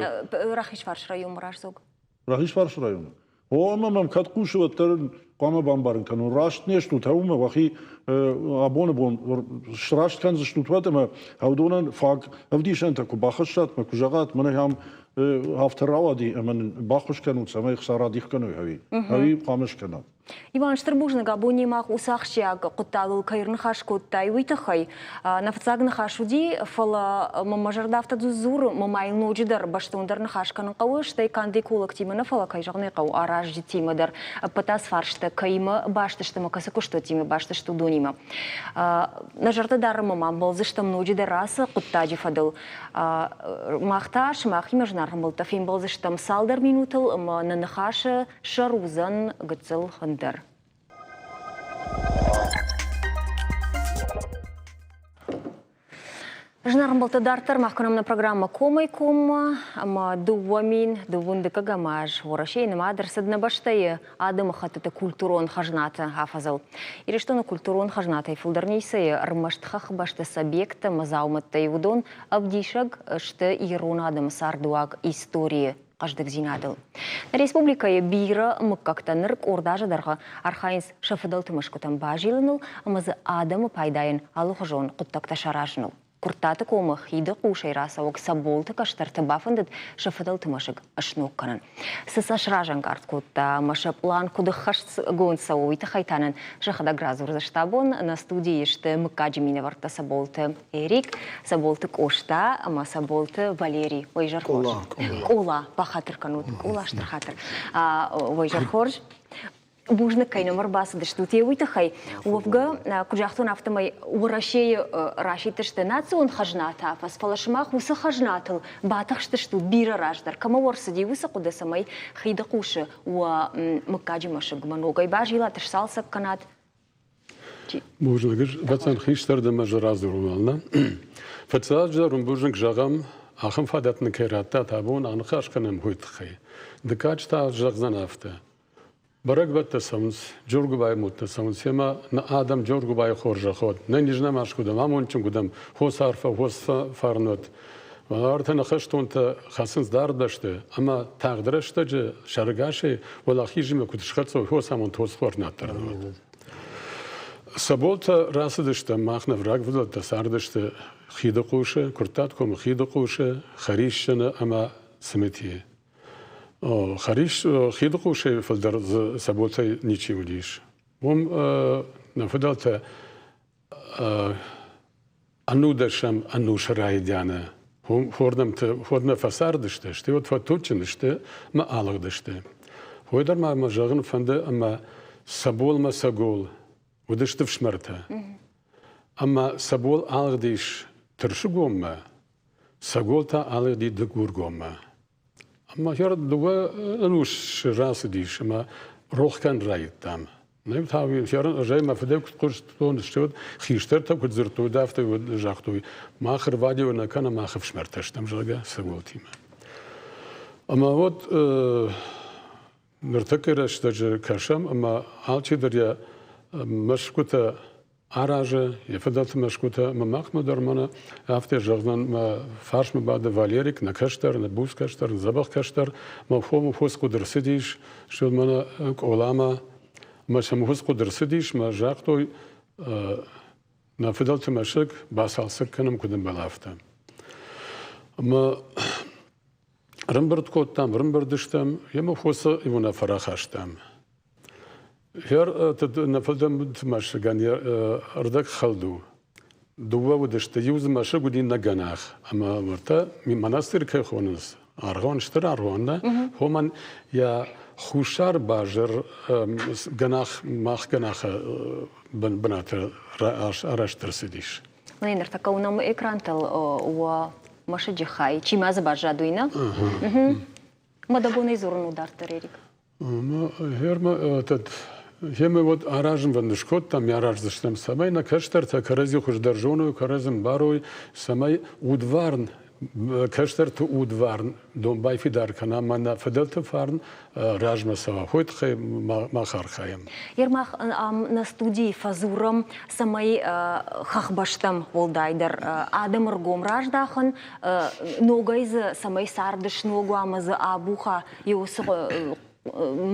Рахизфарс районмӕ раздзог. Рахизфарс районы. О, ӕмӕ мӕм кӕд хъусы, уӕддӕр хъуамӕ бамбарын кӕнон. Раст не стут, уымӕ уӕхи абоны бон сраст кӕндзыстут уӕд ӕмӕ уыдонӕн фаг ӕвдисӕнтӕ куы бахӕссат мӕ куы зӕгъат, мӕнӕ ам афтӕ рауади ӕмӕ нын баххуыс кӕнут, цӕмӕй хца радих кӕной ӕви ӕви хъуамӕ скӕнат. Иван, стыр бузныг, абон немӕ уыцы ахсджиаг хъуыддагыл кӕй ӕрныхас кодтай, уый тыххӕй. Нӕ фыццаг ныхас уыди, фӕлӕ мӕ мӕ зӕрдӕ афтӕ дзуры, мӕ ма йыл ноджыдӕр бӕстондӕр ныхас кӕнын хъӕуы, стӕй канд экологтимӕ нӕ, фӕлӕ, кӕй зӕгъын ӕй хъӕуы, аразджытимӕ дӕр ӕппӕт ацы фарстытӕ кӕимӕ баст сты ӕмӕ кӕцы куыстуӕттимӕ баст сты, уыдонимӕ. Нӕ зӕрдӕ дарӕм ӕмӕ ма ӕмбӕлдзыстӕм ноджыдӕр ацы хъуыддаджы фӕдыл. Мах та сымахимӕ зынаргъ ӕмбӕлттӕ фембӕлдзыстӕм цалдӕр минутыл ӕмӕ нӕ ныхасы сӕр уыдзӕн гыццыл ӕндӕр. Зынаргъ ӕмбӕлттӕ, дарддӕр мах кӕнӕм нӕ программӕ Комӕй коммӕ ӕмӕ 2000 дыккӕгӕм аз Уӕрӕсейы нымад ӕрцыд нӕ бӕстӕйы адӕмыхӕттыты культурон хӕзнаты афӕдзыл. Ирыстоны культурон хӕзнатӕй фылдӕр ницӕйы, ӕрмӕст хӕхбӕсты цы объекттӕ ӕмӕ дзаумӕттӕй уыдон ӕвдисӕг сты ирон адӕмы цардыуаг, историйы хъӕздыгдзинадыл. Нӕ республикӕйы бирӕ мыггӕгтӕ ныр къорд азы дӕргъы архайынц сӕ фыдӕлты мӕсгуытӕм базилыныл ӕмӕ дзы адӕмы пайдайӕн алыхуызон хъуыддӕгтӕ саразыныл. Куырттаты комы хиды хъусӕй рацӕуӕг Цӕболты кӕстӕрты бафӕндыд сӕ фыдӕлты мӕсыг сног кӕнын. Цы сӕ сразӕнгард кодта ӕмӕ сӕ пълан куыд ӕххӕстгонд цӕуы, уый тыххӕй та нын сӕхӕдӕг радзурдзысты абон. Нӕ студийы сты мыггаджы минӕвӕрттӕ Цӕболты Эрик, Цӕболты Къоста ӕмӕ Цӕболты Валери. Уый изӕр хорз. Къола, бахатыр кӕнут. Къола стыр хатыр. Уый изӕр хорз. Бузныг, кӕй нӕм ӕрбацыдыстут, уый тыххӕй. Уӕвгӕ, куыд загътон, афтӕмӕй Уӕрӕсейы расидтысты национ хӕзнатӕ афӕдз, фӕлӕ сымах уыцы хӕзнатыл батыхстыстут бирӕ раздӕр. Кӕмӕ уӕ ӕрцыди уыцы хъуыды, цӕмӕй хиды хъусы уӕ мыггаджы мӕсыгмӕ ногӕй базилат, сцалцӕг кӕнат? Бузныг, ӕвӕццӕн хистӕр дӕ мӕ радзурон нӕ? Фыццаджыдӕр уын бузныг зӕгъӕм, ахӕм фадат нын кӕй радтат абон аныхас кӕнӕм уый тыххӕй. Дыккаджы та зӕгъдзӕн афтӕ. Бӕрӕгбӕттӕ цӕуынц, Джоргуыбайы мудтӕ цӕуынц, ӕмӕ нӕ адӕм Джоргуыбайы хорзӕх уӕд, нӕ низнӕмаз куыд ӕм, амондджын куыд ӕм, хос арфӕ, хос фарн уӕд. Ӕртӕ нӕ хӕстонтӕ хӕцынц дард бӕсты ӕмӕ тагъд рӕстӕджы сӕрыгасӕй уӕлахизимӕ куыд схӕццӕ уой, хос амонд хос хорнаддӕр уӕд. Соболтӕ рацыдысты, мах нӕ врагвыдӕттӕ цардысты Хидыхъусы, Куырттаткомы Хидыхъусы, Хӕрисджыны ӕмӕ Цымытийы. Хӕрис Хидыхъусӕй фылдӕр дзы Соболтӕй ничи уыдис. Уым нӕ фыдӕлтӕ ӕнудӕсӕм ӕнусы райдианы хордмӕ фӕцардысты, стӕй уӕд фӕтуджджын сты ӕмӕ алыгъдысты. Уый дӕр ма мӕ зӕгъын фӕнды, ӕмӕ Соболмӕ Согол уыдысты фсымӕртӕ. Ӕмӕ Собол алыгъдис Тырсыгоммӕ, Согол та алыгъди Дыгургоммӕ. Ӕмӕ хӕр дыууӕ ӕнус рацыдис ӕмӕ рох кӕнын райдыдтам. Нӕ та ӕз мӕ фыдӕй куыд хъуыстон, стӕй уӕд хистӕртӕ куыд дзырдтой, афтӕ загътой, мах ӕрвадиуӕг нӕ кӕнӕм, мах ӕфсымӕртӕ стӕм, зӕгъгӕ, Сӕголтимӕ. Ӕмӕ уӕд ныртӕккӕ рӕстӕджы кӕсӕм, ӕмӕ алчидӕр йӕ мӕсгуытӕ аразы, йӕ фыдӕлты мӕсгуытӕ ӕмӕ махмӕ дӕр мӕнӕ афтӕ зӕгъдзӕн, мӕ фарсмӕ бады Валерик, нӕ кӕстӕр, нӕ буц кӕстӕр, нӕ дзӕбӕх кӕстӕр, мӕ хомы фос куыд ӕрцыдис, стӕй мӕнӕ Къоламӕ, мӕ сӕм фос куыд ӕрцыдис, мӕ загътой, нӕ фыдӕлты мӕсыг бацалцӕг кӕнӕм, куыд ӕмбӕлы, афтӕ. Ӕмӕ ӕрӕмбырд кодтам, ӕрӕмбырд стӕм, йемӕ фосы уынаффӕ рахастам. Нӕ фыдӕлты мӕсыгӕн йӕ ӕрдӕг хӕлд у. Дыууӕ уыдысты, иу дзы мӕсыг уыди нӕ гӕнах, ӕмӕ уӕртӕ монастырь кӕй хонынц, аргъуан, стыр аргъуан нӕ, уымӕн йӕ хуссар базыр гӕнах, мах гӕнахы бынаты арӕзт ӕрцыдис. Нӕ ныртӕккӕ уынӕм экрантыл уӕ мӕсыджы хай. Чи ма дзы баззад, уый нӕ? Мӕ дӕ бонӕй дзурын у дарддӕр, Эрик. Гъемӕ уӕд аразынвӕнд скодтам, араздзыстӕм, цӕмӕй нӕ кӕстӕртӕ кӕрӕдзи хуыздӕр зоной, кӕрӕдзи ӕмбарой, цӕмӕй удварн кӕстӕрты удварн домбай фидар кӕна ӕмӕ нӕ фыдӕлты фарн размӕ цӕуа. Уый тыххӕй мах архайӕм. Ермах ам нӕ студийы фӕдзурӕм, цӕмӕй хӕхбӕстӕм уӕлдайдӕр адӕмы ргом раздахын, ногӕй дзы цӕмӕй царды сног уа ӕмӕ дзы абуха иу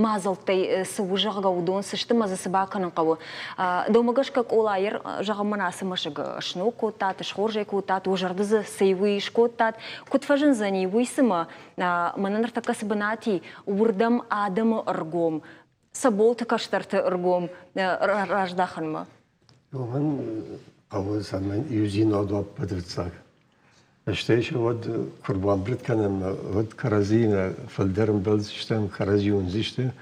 мадзӕлттӕй цы у, зӕгъгӕ, уыдон цы сты ӕмӕ дзы цы бакӕнын хъӕуы. Дӕумӕ гӕсгӕ Къолайы, зӕгъӕм, мӕн ацы мӕсыг сног кодтат, схорз ӕй кодтат, уӕ зӕрды дзы цы уый скодтат, куыд фӕзындзӕни, уый цымӕ мӕнӕ ныртӕккӕ цы бынат и, уырдӕм адӕмы ӕргом, сӕ болты кӕстӕрты ӕргом раздахынмӕ? Уымӕн хъӕуы цӕмӕн иудзинад уа ӕппӕтфыццаг. Стӕй сӕ уӕд куы рбамбырд кӕнӕм, уӕд кӕрӕдзиимӕ фылдӕр ӕмбӕлдзыстӕм, кӕрӕдзи уындзысты,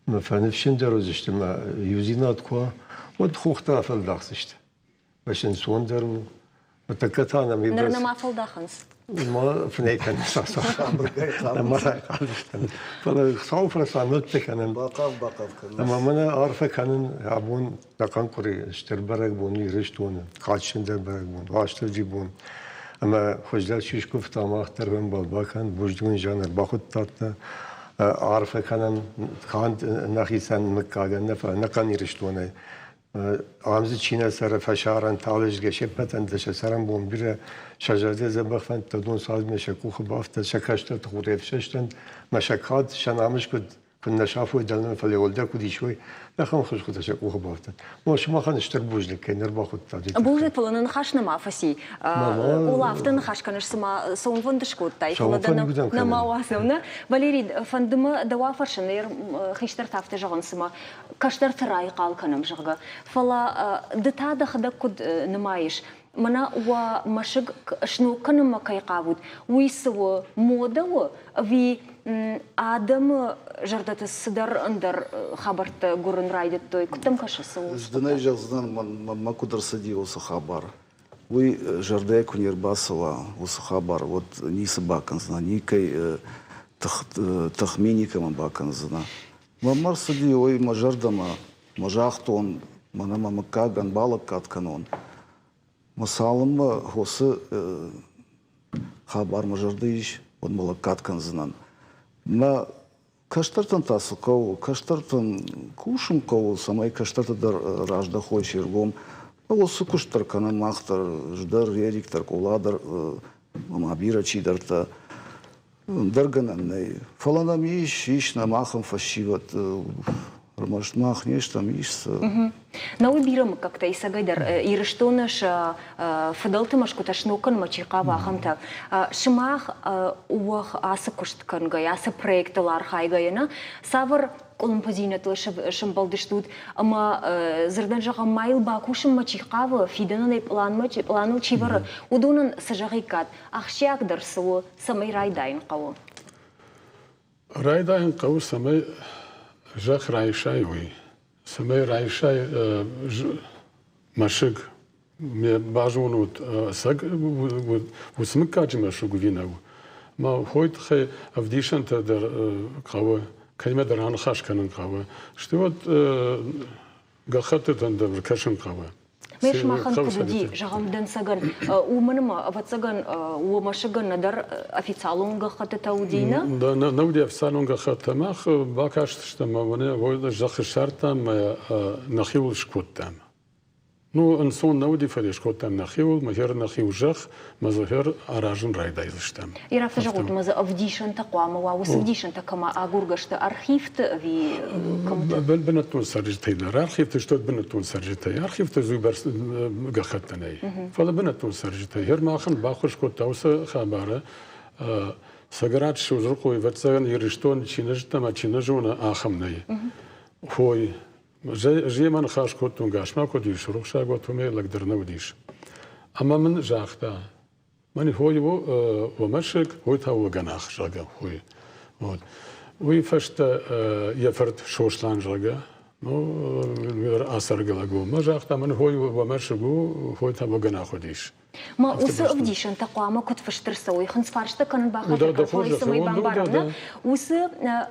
ӕмӕ фӕныфсджындӕр уыдзысты ӕмӕ иудзинад куы уа, уӕд хохтӕ афӕлдахдзысты. Бӕс ӕнцондӕр у. Ныртӕккӕ та нӕм Ныр нӕма фӕлдахынц? Ма фынӕй кӕнынц Нӕма райхъал стӕм. Фӕлӕ Хуыцауы фӕрцы амӕлттӕ кӕнӕм. Бахъав, бахъав кӕнынц. Ӕмӕ мӕнӕ арфӕ кӕнын абон ӕнӕхъӕн къуыри стыр бӕрӕгбон Ирыстоны, кадджындӕр бӕрӕгбон, Уастырджи бон. Ӕмӕ хуыздӕр чи скуывта, мах дӕр ӕмбал бакӕн, бузныг зиан ӕрбахуыдтат нӕ. Арфӕ кӕнӕм канд нӕхицӕн мыггагӕн нӕ, фӕлӕ ӕнӕхъӕн Ирыстонӕй. Ам дзы чи нӕ цӕры, фӕсарӕн талызгӕ се ппӕтӕн дӕр сӕ цӕрӕнбон бирӕ, сӕ зӕрдӕ дзӕбӕх фӕндтӕ дон цардмӕ сӕ къухы бафтӕд, сӕ кӕстӕрты хурӕй ӕфсӕстӕн, мӕ сӕ кад, сӕ намыс куыд куыннӕ сафой дӕлӕмӕ, фӕлӕ уӕлдӕр куыд исой, ахӕм хуызхуытӕ сӕ къухы бафтӕд. Мо сымахӕн стыр бузныг, кӕй нӕ рбахуыдтат. Бузныг, фӕлӕ нӕ ныхас нӕма фӕци. Ола, афтӕ ныхас кӕныс, цыма цӕуынвӕнд скодтай, фӕлӕ дӕ нӕма уадзӕм, нӕ? Валерий, фӕнды мӕ дӕу афӕрсын, хистӕртӕ афтӕ зӕгъынц, цыма кӕстӕрты райхъал кӕнӕм, зӕгъгӕ. Фӕлӕ ды та дӕхӕдӕг куыд нымайыс, мӕнӕ уӕ мӕсыг сног кӕнынмӕ кӕй хъавут, уый цы у, модӕ у ӕви адӕмы зӕрдӕты цыдӕр ӕндӕр хабӕрттӕ гуырын райдыдтой? Куыд дӕм кӕсы, цы у? Ӕз дын ӕй зӕгъдзынӕн, мӕнмӕ куыд ӕрцыди уыцы хабар. Уый зӕрдӕйы куы не рбацӕуа уыцы хабар, уӕд ницы бакӕндзынӕ, никӕй тыхми никӕмӕн бакӕндзынӕ. Мӕнмӕ рцыди уый мӕ зӕрдӕмӕ, мӕ загътон, мӕнӕ мӕ мыггагӕн балӕггад кӕнон. Мӕ цалынмӕ уыцы хабар мӕ зӕрды ис, уӕдмӕ лӕггад кӕндзынӕн. Мӕ кӕстӕртӕн та цы хъӕуы? Кӕстӕртӕн кусын хъӕуы, цӕмӕй кӕстӕртӕ дӕр раздӕхой се ргом. Уыцы куыст дӕр кӕнӕм мах дӕр, ӕз дӕр, Ерик дӕр, Къола дӕр ӕмӕ бирӕ чидӕртӕ. Ӕндӕр гӕнӕн нӕй. Фӕлӕ нӕм ис, ис нӕм ахӕм фӕсивӕд, ӕрмӕст мах не стӕм, ис цы. Науы бирӕ мыггӕгтӕ исӕгӕй дӕр Ирыстоны сӕ фыдӕлты мӕсгуытӕ сног кӕнынмӕ чи хъавы, ахӕмтӕ. Сымах уӕ ацы куыст кӕнгӕйӕ, ацы проектыл архайгӕйӕ, нӕ цавӕр къуылымпыдзинӕдтыл сӕмбӕлдыстут ӕмӕ дзырдӕн зӕгъӕм, ма йыл бакусынмӕ чи хъавы, фидӕнӕн ӕй пъланыл чи вӕры, уыдонӕн цы зӕгъиккат, ахсджиагдӕр цы у, цӕмӕй райдайын хъӕуы? Райдайын хъӕуы, цӕмӕй зӕхх райсай, уый. Цӕмӕй райсай мӕсыг, базонут, ӕцӕг уыцы мыггаджы мӕсыг ӕви нӕу. Мӕ хойы тыххӕй ӕвдисӕнтӕ дӕр хъӕуы, кӕимӕ дӕр аныхас кӕнын хъӕуы. Стӕй уӕд гӕххӕттытӕн дӕр кӕсын хъӕуы. Ме сымахӕн куыд уыди, зӕгъӕм, дӕнцӕгӕн, уымӕн ӕмӕ, ӕвӕццӕгӕн, уӕ мӕсыгӕн нӕдӕр официалон гӕххӕттытӕ уыди, нӕ? Нӕ уыди официалон гӕххӕттытӕ. Мах бакастыстӕм ӕмӕ зӕхх ссардтам ӕмӕ нӕхиуыл скодтам. Ну, ӕнцон нӕ уыди, фӕлӕ скодтам нӕхиуыл, мӕхер нӕхиу зӕхх, мӕ дзы аразын райдайдзыстӕм. Ир афтӕ зӕгъут, мӕ дзы ӕвдисӕнтӕ хъуамӕ уа. Уыцы ӕвдисӕнтӕ кӕмӕ агургӕ сты архивты ӕви кӕмты? Бынӕттон цӕрджытӕй дӕр. Архивты сты бынӕттон цӕрджытӕй. Архивты дзуйбӕрц гӕххӕттӕ нӕй. Фӕлӕ бынӕттон цӕрджытӕй. Гьер махӕн баххуыс кодта уыцы хабары Цӕгӕраты Созырыхъойы, ӕвӕццӕгӕн, Ирыстон чи нӕ зыдта ӕмӕ чи нӕ зоны, ахӕм нӕй. Хой, Ӕз йемӕ ныхас кодтон, гасмӕ куыд ис, рухсаг уӕд, уымӕй лӕгдӕр нӕ уыдис. Ӕмӕ мын загъта, мӕн хой у уӕ мӕсыг, уый та у гӕнах, зӕгъгӕ, хой. Вот. Уый фӕстӕ йӕ фырт Сослан, зӕгъгӕ, ну, ацӕргӕ лӕг у. Мӕ загъта, мӕн хой уӕ мӕсыг у, хой та уӕ гӕнах уыдис. Ма уыцы ӕвдисӕнтӕ хъуамӕ куыд фыст ӕрцӕуой, хынцфарста кӕнын бахатыр кӕн, фӕлӕ цӕмӕй бамбарӕм, нӕ? Уыцы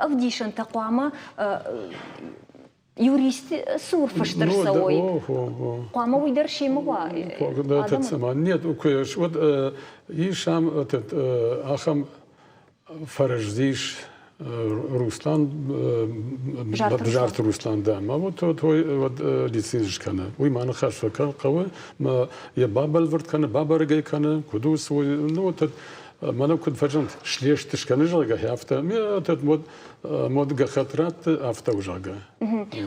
ӕвдисӕнтӕ хъуамӕ Юрист цур фыст ӕрцӕуой. Хъуамӕ уый дӕр семӕ уа. Нет, уӕд ис ам ахӕм фӕрӕз ис Руслан, Бзарты Руслан, да, ма вот вот лицензи скӕны. Уый ма ныхас хъӕуы, ма йӕ бабӕлвырд кӕны, бабӕрӕг ӕй кӕны, куыд у, ну вот мӕнӕ куыд фӕзынд, слест скӕны, зӕгъгӕ, афтӕ. Этот вот мод гӕххӕтт ратты, афтӕ у, зӕгъгӕ.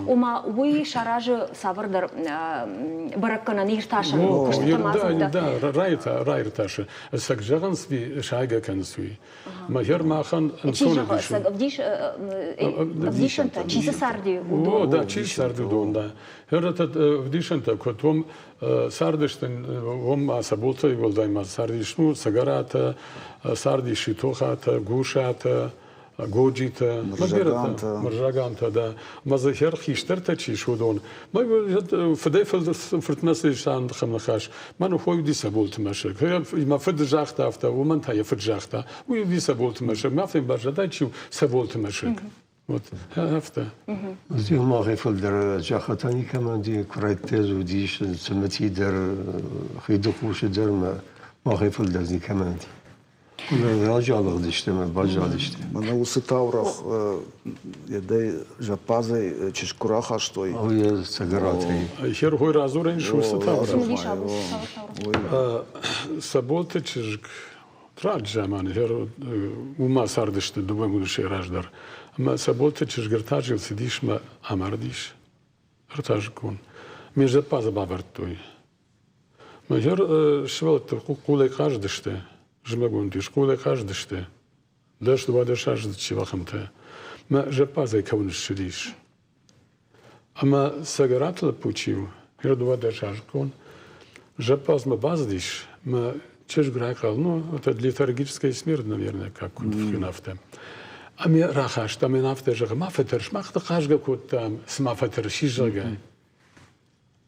Ома уый саразы цавӕрдӕр бӕрӕггӕнӕн иртасӕн куыстытӕ мадзӕлттӕ. Да, раиртасы. Ӕцӕг зӕгъынц, сайгӕ кӕнынц уый. Мӕгӕр махӕн ӕнцон ӕвдисӕнтӕ, чи цы царди, уыдон. О, да, чи царди, уыдон, да. Ӕвдисӕнтӕ, куыд уым цардысты, уым ма Сабултӕй уӕлдай ма цардис, ну, Цӕгӕратӕ, цардис Итохатӕ, Гусатӕ, Годжитӕ, Мырзагантӕ. Мырзагантӕ, да. Ӕмӕ дзы хӕр хистӕртӕ чи ис, уыдон. Фыдӕй фыртмӕ цы ис ахӕм ныхас. Мӕн хой уыди Сабулты мӕсыг. Мӕ фыд загъта афтӕ, уымӕн та йӕ фыд загъта. Уый уыди Сабулты мӕсыг. Мӕ афтӕ баззадай, чи у Сабулты мӕсыг. Вот, афтӕ. Махӕй фылдӕр зӕххытӕ никӕмӕн ди, куырӕйттӕ дзы уыдис, Цымыти дӕр, Хидыхъусы дӕр махӕй фылдӕр никӕмӕн ди. Раджы алыгъдысты ӕмӕ баззадысты. Мӕнӕ уыцы таурӕгъ йедӕй зӕппадзӕй чызг куы рахастой. О, йӕ Цӕгӕратӕй. Херхой радзурӕн ис уыцы таурӕгъ. Саболты чызг раджы заманы уымӕ цардысты дыууӕ мудысӕй раздӕр. Ӕмӕ Саболты чызг ӕртазыл цыдис мӕ амардис. Ӕртазыккон. Ме зӕппадзы бавӕрдтой. Мӕгӕр сывӕллӕттӕ хъулӕй хъазыдысты, зымӕгон дис хъулӕй хъазыдысты. 10-12 аздзыд чи ахӕмтӕ. Мӕ зӕппадзӕй кӕуын ссыдис. Ӕмӕ Цӕгӕраты лӕппу чи у, йӕ 12-азыккон, зӕппадзмӕ бацыдис, мӕ чызг райхъал, ну, это летаргическая смерть, наверное, как куыд афтӕ. Ӕмӕ рахаста, ӕмӕ йын афтӕ зӕгъы, ма фӕтӕрс, мах дӕ хъазгӕ кодтам, цыма фӕтӕрсис, зӕгъгӕ.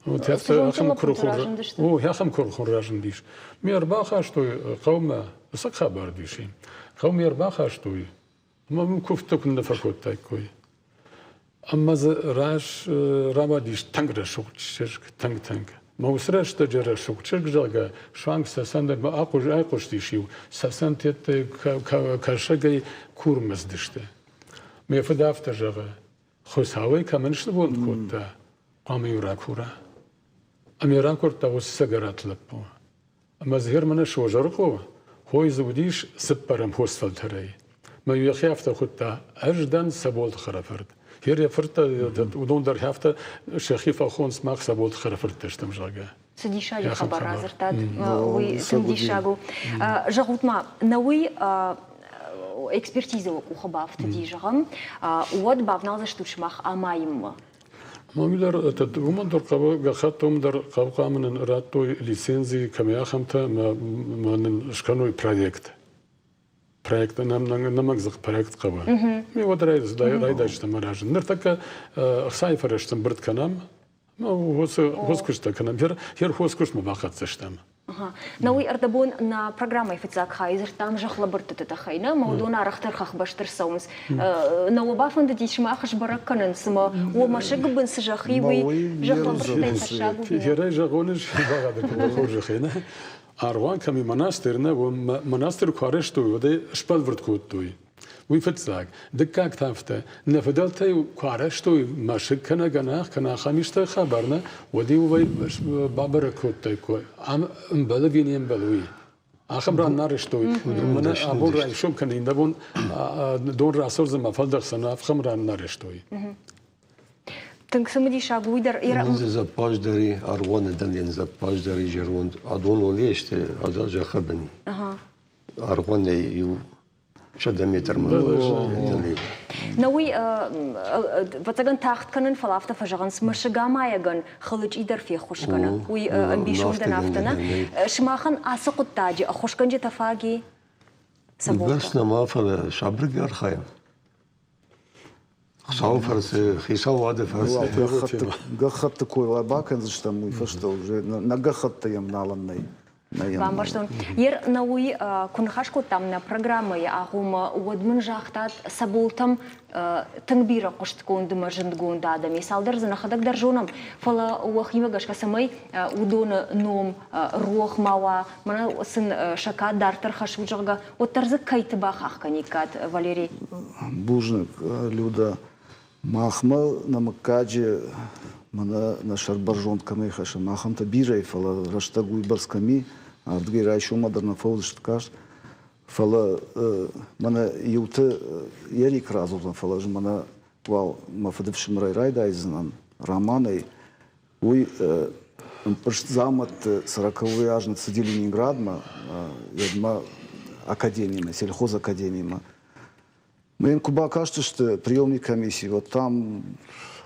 Ахӕм куырыхон разындис. Ме ӕрбахастой хъӕумӕ, цы хабар диси. Хъӕумӕ ӕрбахастой, ӕмӕ мын куывдтӕ куыннӕ фӕкодтаиккой. Ӕмӕ дзы раз рауадис тынг рӕсугъд чызг, тынг-тынг. Мӕ уыцы рӕстӕджы рӕсугъд чызг, зӕгъгӕ, суанг цӕцӕн айхъуыстис-иу, цӕцӕн кӕсӕгӕй курмӕ цыдысты. Мӕ фыд афтӕ зӕгъы, Хуыцауӕй кӕмӕн снывонд кодта, хъуамӕ-иу ракура. Ӕмӕ ракуырдта уыцы цӕгӕрат лӕппу. Ӕмӕ дзы Германы Созырыхъо хой дзы уыдис цыппӕрӕм хосфӕлтӕрӕй. Мӕ йӕхи афтӕ хуыдта, ӕз дӕн Цӕболты хӕрӕфырт. Гер йӕ фырттӕ, уыдон дӕр афтӕ сӕхи фӕхонынц мах Цӕболты хӕрӕфырттӕ стӕм, зӕгъгӕ. Цы диссаджы хабар радзырдтат, уый тынг диссаг у. Зӕгъут-ма, нӕ уый экспертизӕ уӕ къухы бафтыди, зӕгъӕм, уӕд бавналдзыстут сымах амайынмӕ? Уым дӕр, уымӕн дӕр хъӕуы гӕххӕтт, уым дӕр хъӕуы хъуамӕ нын радтой лицензи, кӕмӕй ахӕмтӕ, ӕмӕ нын скӕной проект. Проект нӕмӕгдзых проект хъӕуы. Ми уӕд райдайдзыстӕм аразын. Ныртӕккӕ ӕхцайы фӕрӕзтӕ ӕмбырд кӕнӕм, Ну, хоскуыстӕ кӕнӕм. Хер хоскуыстмӕ бахӕццӕ стӕм. Нӕ уый ӕрдӕбон нӕ программӕйы фыццаг хайы дзырдтам зӕхлӕбырдтыты тыххӕй, нӕ ӕмӕ уыдон арӕхдӕр хӕхбӕсты рцӕуынц. Нӕ уӕ бафӕндыди сымах сбӕрӕг кӕнын, цымӕ уӕ мӕсыгы бын цы зӕхх и, уый зӕхлӕбырдтӕй тӕссаг у? Херӕй зӕгъон ис, багъӕды хорзӕхӕй, нӕ? Аргъуан кӕм и монастырь, нӕ, уым монастырь куы арӕзтой, уӕд ӕй сбӕлвырд кодтой. Уый фыццаг. Дыккаг та афтӕ, нӕ фыдӕлтӕ-иу куы арӕзтой мӕсыг кӕнӕ гӕнах, кӕнӕ ахӕм исты хабар, нӕ, уӕд-иу бабӕрӕг кодтаиккой, ам ӕмбӕлы ӕви не мбӕлы, уый. Ахӕм ран нӕ арӕзтой. Мӕнӕ абон райсом кӕнӕ иннӕбон дон рацӕудзӕн мӕ фӕлдӕхдзӕн, ахӕм ран нӕ арӕзтой. Тынг цымыдисаг уый дӕр. Зӕппаздӕри аргъуаны дӕн зӕппаздӕри зӕронд адон оле сты, адӕ зӕххы бын. Аргъуанӕй иу 100 метрмӕ. Нӕ уый, ӕвӕццӕгӕн, тагъд кӕнын, фӕлӕ афтӕ фӕзӕгъынц, мӕсыгамайӕгӕн хылычъи дӕр феххуыс кӕны. Уый ӕмбисондӕн афтӕ нӕ. Сымахӕн ацы хъуыддаджы ӕххуысгӕнджытӕ фаг и? Бӕрц нӕма, фӕлӕ сабыргай архайӕм. Хуыцауы фӕрцы, хицауады фӕрцы. Гӕххӕтты кой бакӕндзыстӕм, уый фӕстӕ уже нӕ гӕххӕттӕ йӕм налӕн нӕй. Бамбӕрстон. Ер нӕ уый куы ныхас кодтам нӕ программӕйы агъоммӕ, уӕд мын загътат, Цӕболтӕм тынг бирӕ хъуыстгонд ӕмӕ зындгонд адӕм и. Цалдӕр дзы нӕхӕдӕг дӕр зонӕм, фӕлӕ уӕхимӕ гӕсгӕ цӕмӕй уыдоны ном рох ма уа, мӕнӕ сын сӕ кад дарддӕр хӕссут, зӕгъгӕ, уӕддӕр дзы кӕйты бахахх кӕниккат, Валерий? Бузныг, Люда. Махмӕ нӕ мыггаджы мӕнӕ нӕ сӕр бӕрзонд кӕмӕй хӕссӕм, ахӕмтӕ бирӕ, фӕлӕ рӕстӕг уыйбӕрц кӕм и, ардыгӕй райсоммӕ дӕр нӕ фӕуыдзысты каст. Фӕлӕ мӕнӕ иуты Ерик радзурдзӕн, фӕлӕ ӕз мӕнӕ уал мӕ фыдыфсымӕрӕй райдайдзынӕн, Романӕй. Уый ӕмпъызт дзаумӕтты сороковой аз ныццыди Ленинградмӕ, йедмӕ академимӕ, сельхозакадемимӕ. Мы йын куы бакастысты приемный комиссии, вот там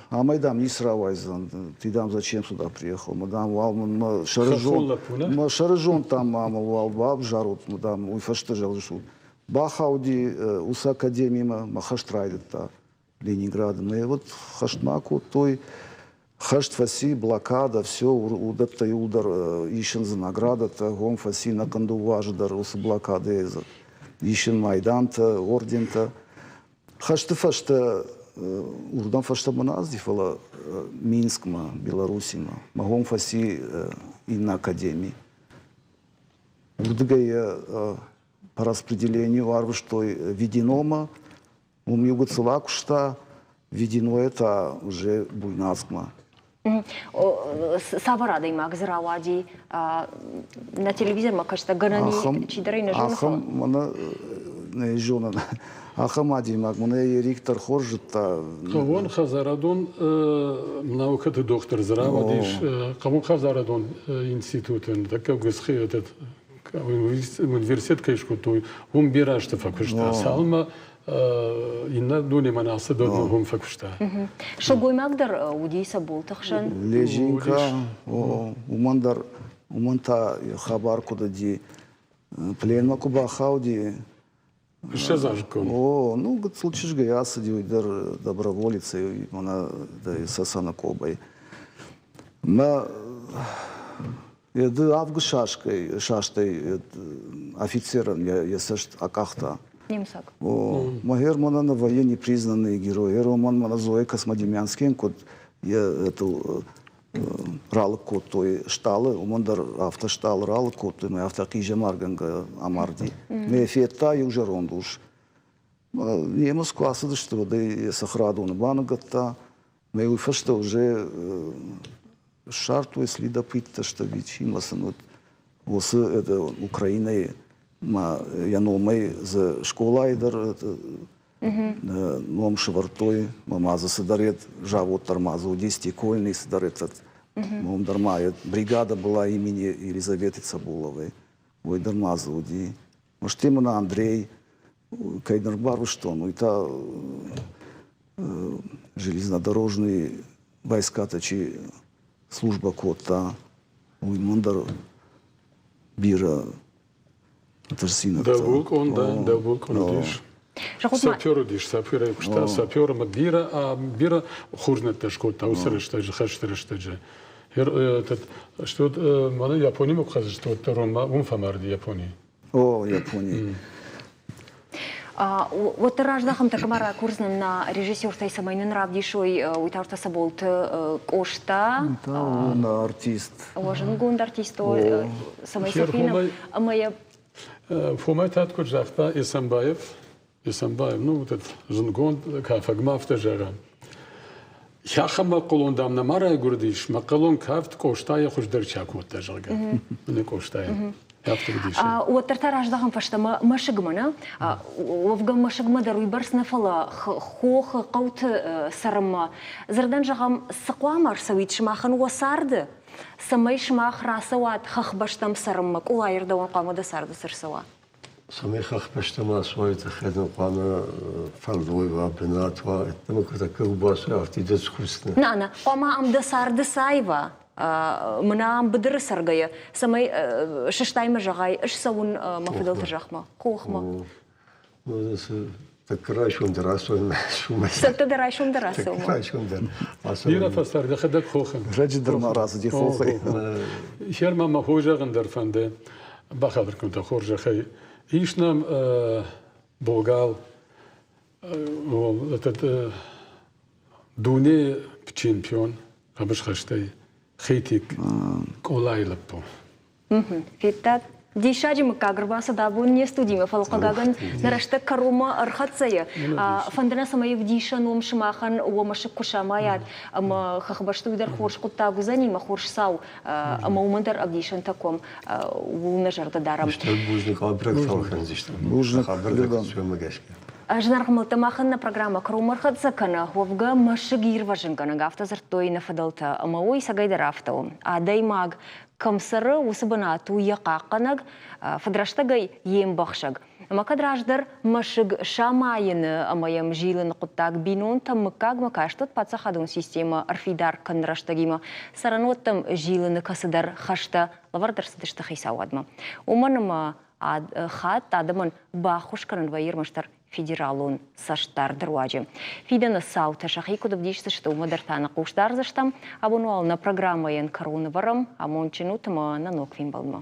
амӕй, дам, ницы рауайдзӕн, ты, дам, зачем сюда приехал, мы, дам, уал мын мӕ сӕрызонд, мӕ сӕрызонд, дам, мӕ уал бавзарут, мы, дам, уый фӕстӕ зӕгъдзыстут. Бахауди уыцы академимӕ, мӕ хӕст райдыдта Ленинграды. Мӕ вот хӕстмӕ кодтой, хӕст фӕци, блокада, все, уыдӕттӕ иууылдӕр исынц наградӕтӕ, гом фӕци нӕ къндыууазы дӕр уыцы блокадӕйы исын майдантӕ, ордентӕ. Хӕсты фӕстӕ уырдӕм фӕстӕмӕ нӕ ацыди, фӕлӕ Минскмӕ, Белоруссимӕ. Мӕ гом фӕци иннӕ академи. Уырдыгӕй йӕ по распределению арвыстой Веденомӕ, Уым иу гыццыл акуыста, Веденое та уже Буйнацкмӕ. Цавӕр адӕймаг дзы рауади? Нӕ телевизормӕ кӕстӕ гӕнӕн чидӕр ӕй нӕ зоны? Ахӕм мӕнӕ нӕ зонын. Ахӕм адӕймаг мӕнӕ Ерик дӕр хорз зыдта. Хъӕууон хӕдзарадон наукӕты дохтыр дзы рауадис. Хъӕууон хӕдзарадон институты ныртӕккӕ Гуысхы этот университет кӕй скодтой, уым бирӕ азты фӕкуыста. Цалынмӕ иннӕ дунемӕ нӕ ацыд, уӕдмӕ уым фӕкуыста. Сылгоймаг дӕр уыди сӕ болты хсӕн? Лезинка, уымӕн дӕр, уымӕн та хабар куыд уыди, пленмӕ куы бахауди, Ссӕдзазыккон. О, ну, гыццыл чызгӕй ацыди уый дӕр доброволицӕй, мӕнӕ Цӕцӕны Къобӕй. Мӕ Ды авгы састӕй офицерӕн йӕ цӕст акъахта. Немыцаг. О, Магер мӕнӕ на войне непризнанный герой. Роман мӕнӕ Зоя Космодемьянскийӕн куыд йӕ этыл ралыг кодтой стъалы, уымӕн дӕр афтӕ стъалы ралыг кодтой, мӕ афтӕ хъизӕмаргӕнгӕ амарди. Мӕ федта иу зӕронд ус. Немыц куы ацыдысты, уӕд ӕй йӕ цӕхӕрадоны баныгӕдта. Мӕ уый фӕстӕ уже ссардтой следопыттӕ, штабичимӕ сын уыд уыцы это, Украинӕйы ма йӕ номӕй дзы скъолайы дӕр ном сӕвӕрдтой, ма дзы цыдӕр завод дӕр ма дзы уыди, стекольный цыдӕр этот ном дӕр ма бригада была имени Елизаветы Цабуловой, уый дӕр ма дзы уыди. Стӕй мын Андрей кӕй ныр барвыстон, уый та железнодорожный войскаты чи службӕ кодта, уый мын дӕр бирӕ тырсинӕгтӕ. Дӕлбулкъон, да, дӕлбулкъон уыдис. Сапер уыдис, саперӕй куыста, сапер ӕмӕ бирӕ, бирӕ хорздзинӕдтӕ скодта уыцы рӕстӕджы, хӕсты рӕстӕджы. Что мӕнӕ Японимӕ куы хӕцыдысты, уӕддӕр уым фӕмарди Японийы. О, Японии. Уӕддӕр раздӕхӕм тӕккӕ ракурдзынӕн нӕ режиссертӕй, цӕмӕй нын равдисой уый та Цӕболты Къоста. Та нӕ артист. Зындгонд артист, цӕмӕй сӕ фенӕм. Ӕмӕ йӕ Фомай та куыд загъта Исамбаев, Исамбаев, ну, вот этот зындгонд кафӕг ма афтӕ зӕгъӕм. Йӕхӕм мӕхъхъӕлон, дам, нӕма райгуырдис, мӕхъхъӕлон кафт Къостайӕ хуыздӕр чи акодта, зӕгъгӕ. Мӕнӕ Къостайӕ. Афтӕ уыдис. Уӕддӕр та раздӕхӕм фӕстӕмӕ мӕсыгмӕ, нӕ? Уӕвгӕ мӕсыгмӕ дӕр уыйбӕрц нӕ, фӕлӕ хохы, хъӕуты цӕрынмӕ. Дзырдӕн зӕгъӕм, цы хъуамӕ ӕрцӕуид сымахӕн уӕ царды, цӕмӕй сымах рацӕуат хӕхбӕстӕм цӕрынмӕ, къулайырдӕуӕн хъуамӕ дӕ царды цы рцӕуа? Цӕмӕй хӕхбӕстӕм ацӕуай, тыххӕй дын хъуамӕ фӕллой уа, бынат уа, ӕддӕмӕ куы тӕккӕ бацӕуай, афтид скусны. Нӕ, нӕ, хъуамӕ ам дӕ царды цаива, мына ам быдыры цӕргӕйӕ, цӕмӕй сыстай мӕ зӕгъай, ссӕуын мӕ фыдӕлты зӕхмӕ, хохмӕ. Ну, цы Тӕккӕ райсом дӕр ацӕуын. Цӕттӕ дӕ райсом дӕр ацӕуын? Райсом дӕр ацӕуын. Бирӕ фӕстаг дӕхӕдӕг хохы. Раджы дӕр ма рацыди хохӕй. Хер ма мӕ хой зӕгъын дӕр фӕнды, бахатыр кӕнут хорзӕхӕй. Ис нӕм богал, этот дунейы чемпион хъӕбысхӕстӕй Хетик Къолайы лӕппу. Федтат, диссаджы мыггаг ӕрбацыд абон не студимӕ, фӕлӕ хъыгагӕн, нӕ рӕстӕг кӕронмӕ ӕрхӕццӕ и. Фӕнды нӕ, цӕмӕй ӕвдисӕн уӕм сымахӕн уӕ мӕсыг куы самайат, ӕмӕ хӕхбӕсты уый дӕр хорз хъуыддаг уыдзӕни ӕмӕ хорз цау, ӕмӕ уымӕн дӕр ӕвдисӕнтӕ куы ууыл нӕ зӕрдӕ дарӕм. Стыр бузныг, абрӕг фӕлхӕндзыстӕм. Бузныг. Хабӕрттӕ гӕсгӕ. Зынаргъ мӕлттӕ махӕн нӕ программӕ кӕронмӕ ӕрхӕццӕ кӕны. Уӕвгӕ мӕсыг ирвӕзынгӕнӕг афтӕ дзырдтой нӕ фыдӕлтӕ, ӕмӕ уый цӕгӕйдӕр афтӕ у. Адӕймаг кӕм цӕры, уыцы бынат у йӕ хъахъхъӕнӕг, фыдрӕстӕгӕй йе мбӕхсӕг. Ӕмӕ кӕд раздӕр мӕсыг самайыны ӕмӕ йӕм зилыны хъуыддаг бинонтӕм мыггагмӕ каст, уӕд паддзахадон системӕ ӕрфидар кӕныны рӕстӕгимӕ цӕрӕнуӕттӕм зилыны кӕцыдӕр хӕстӕ лӕвӕрд ӕрцыдысты хицауадмӕ. Уымӕн ӕмӕ хатт адӕмӕн баххуыс кӕнын вӕййы ӕрмӕстдӕр федералон цӕстдарды руаджы. Фидӕны цаутӕ сӕхи куыд ӕвдисдзысты, уымӕ дӕр та нӕ хъус дардзыстӕм. Абон уал нӕ программӕйӕн кӕрон ӕвӕрӕм. Амондджын ут ӕмӕ нӕ ног фембӕлдмӕ.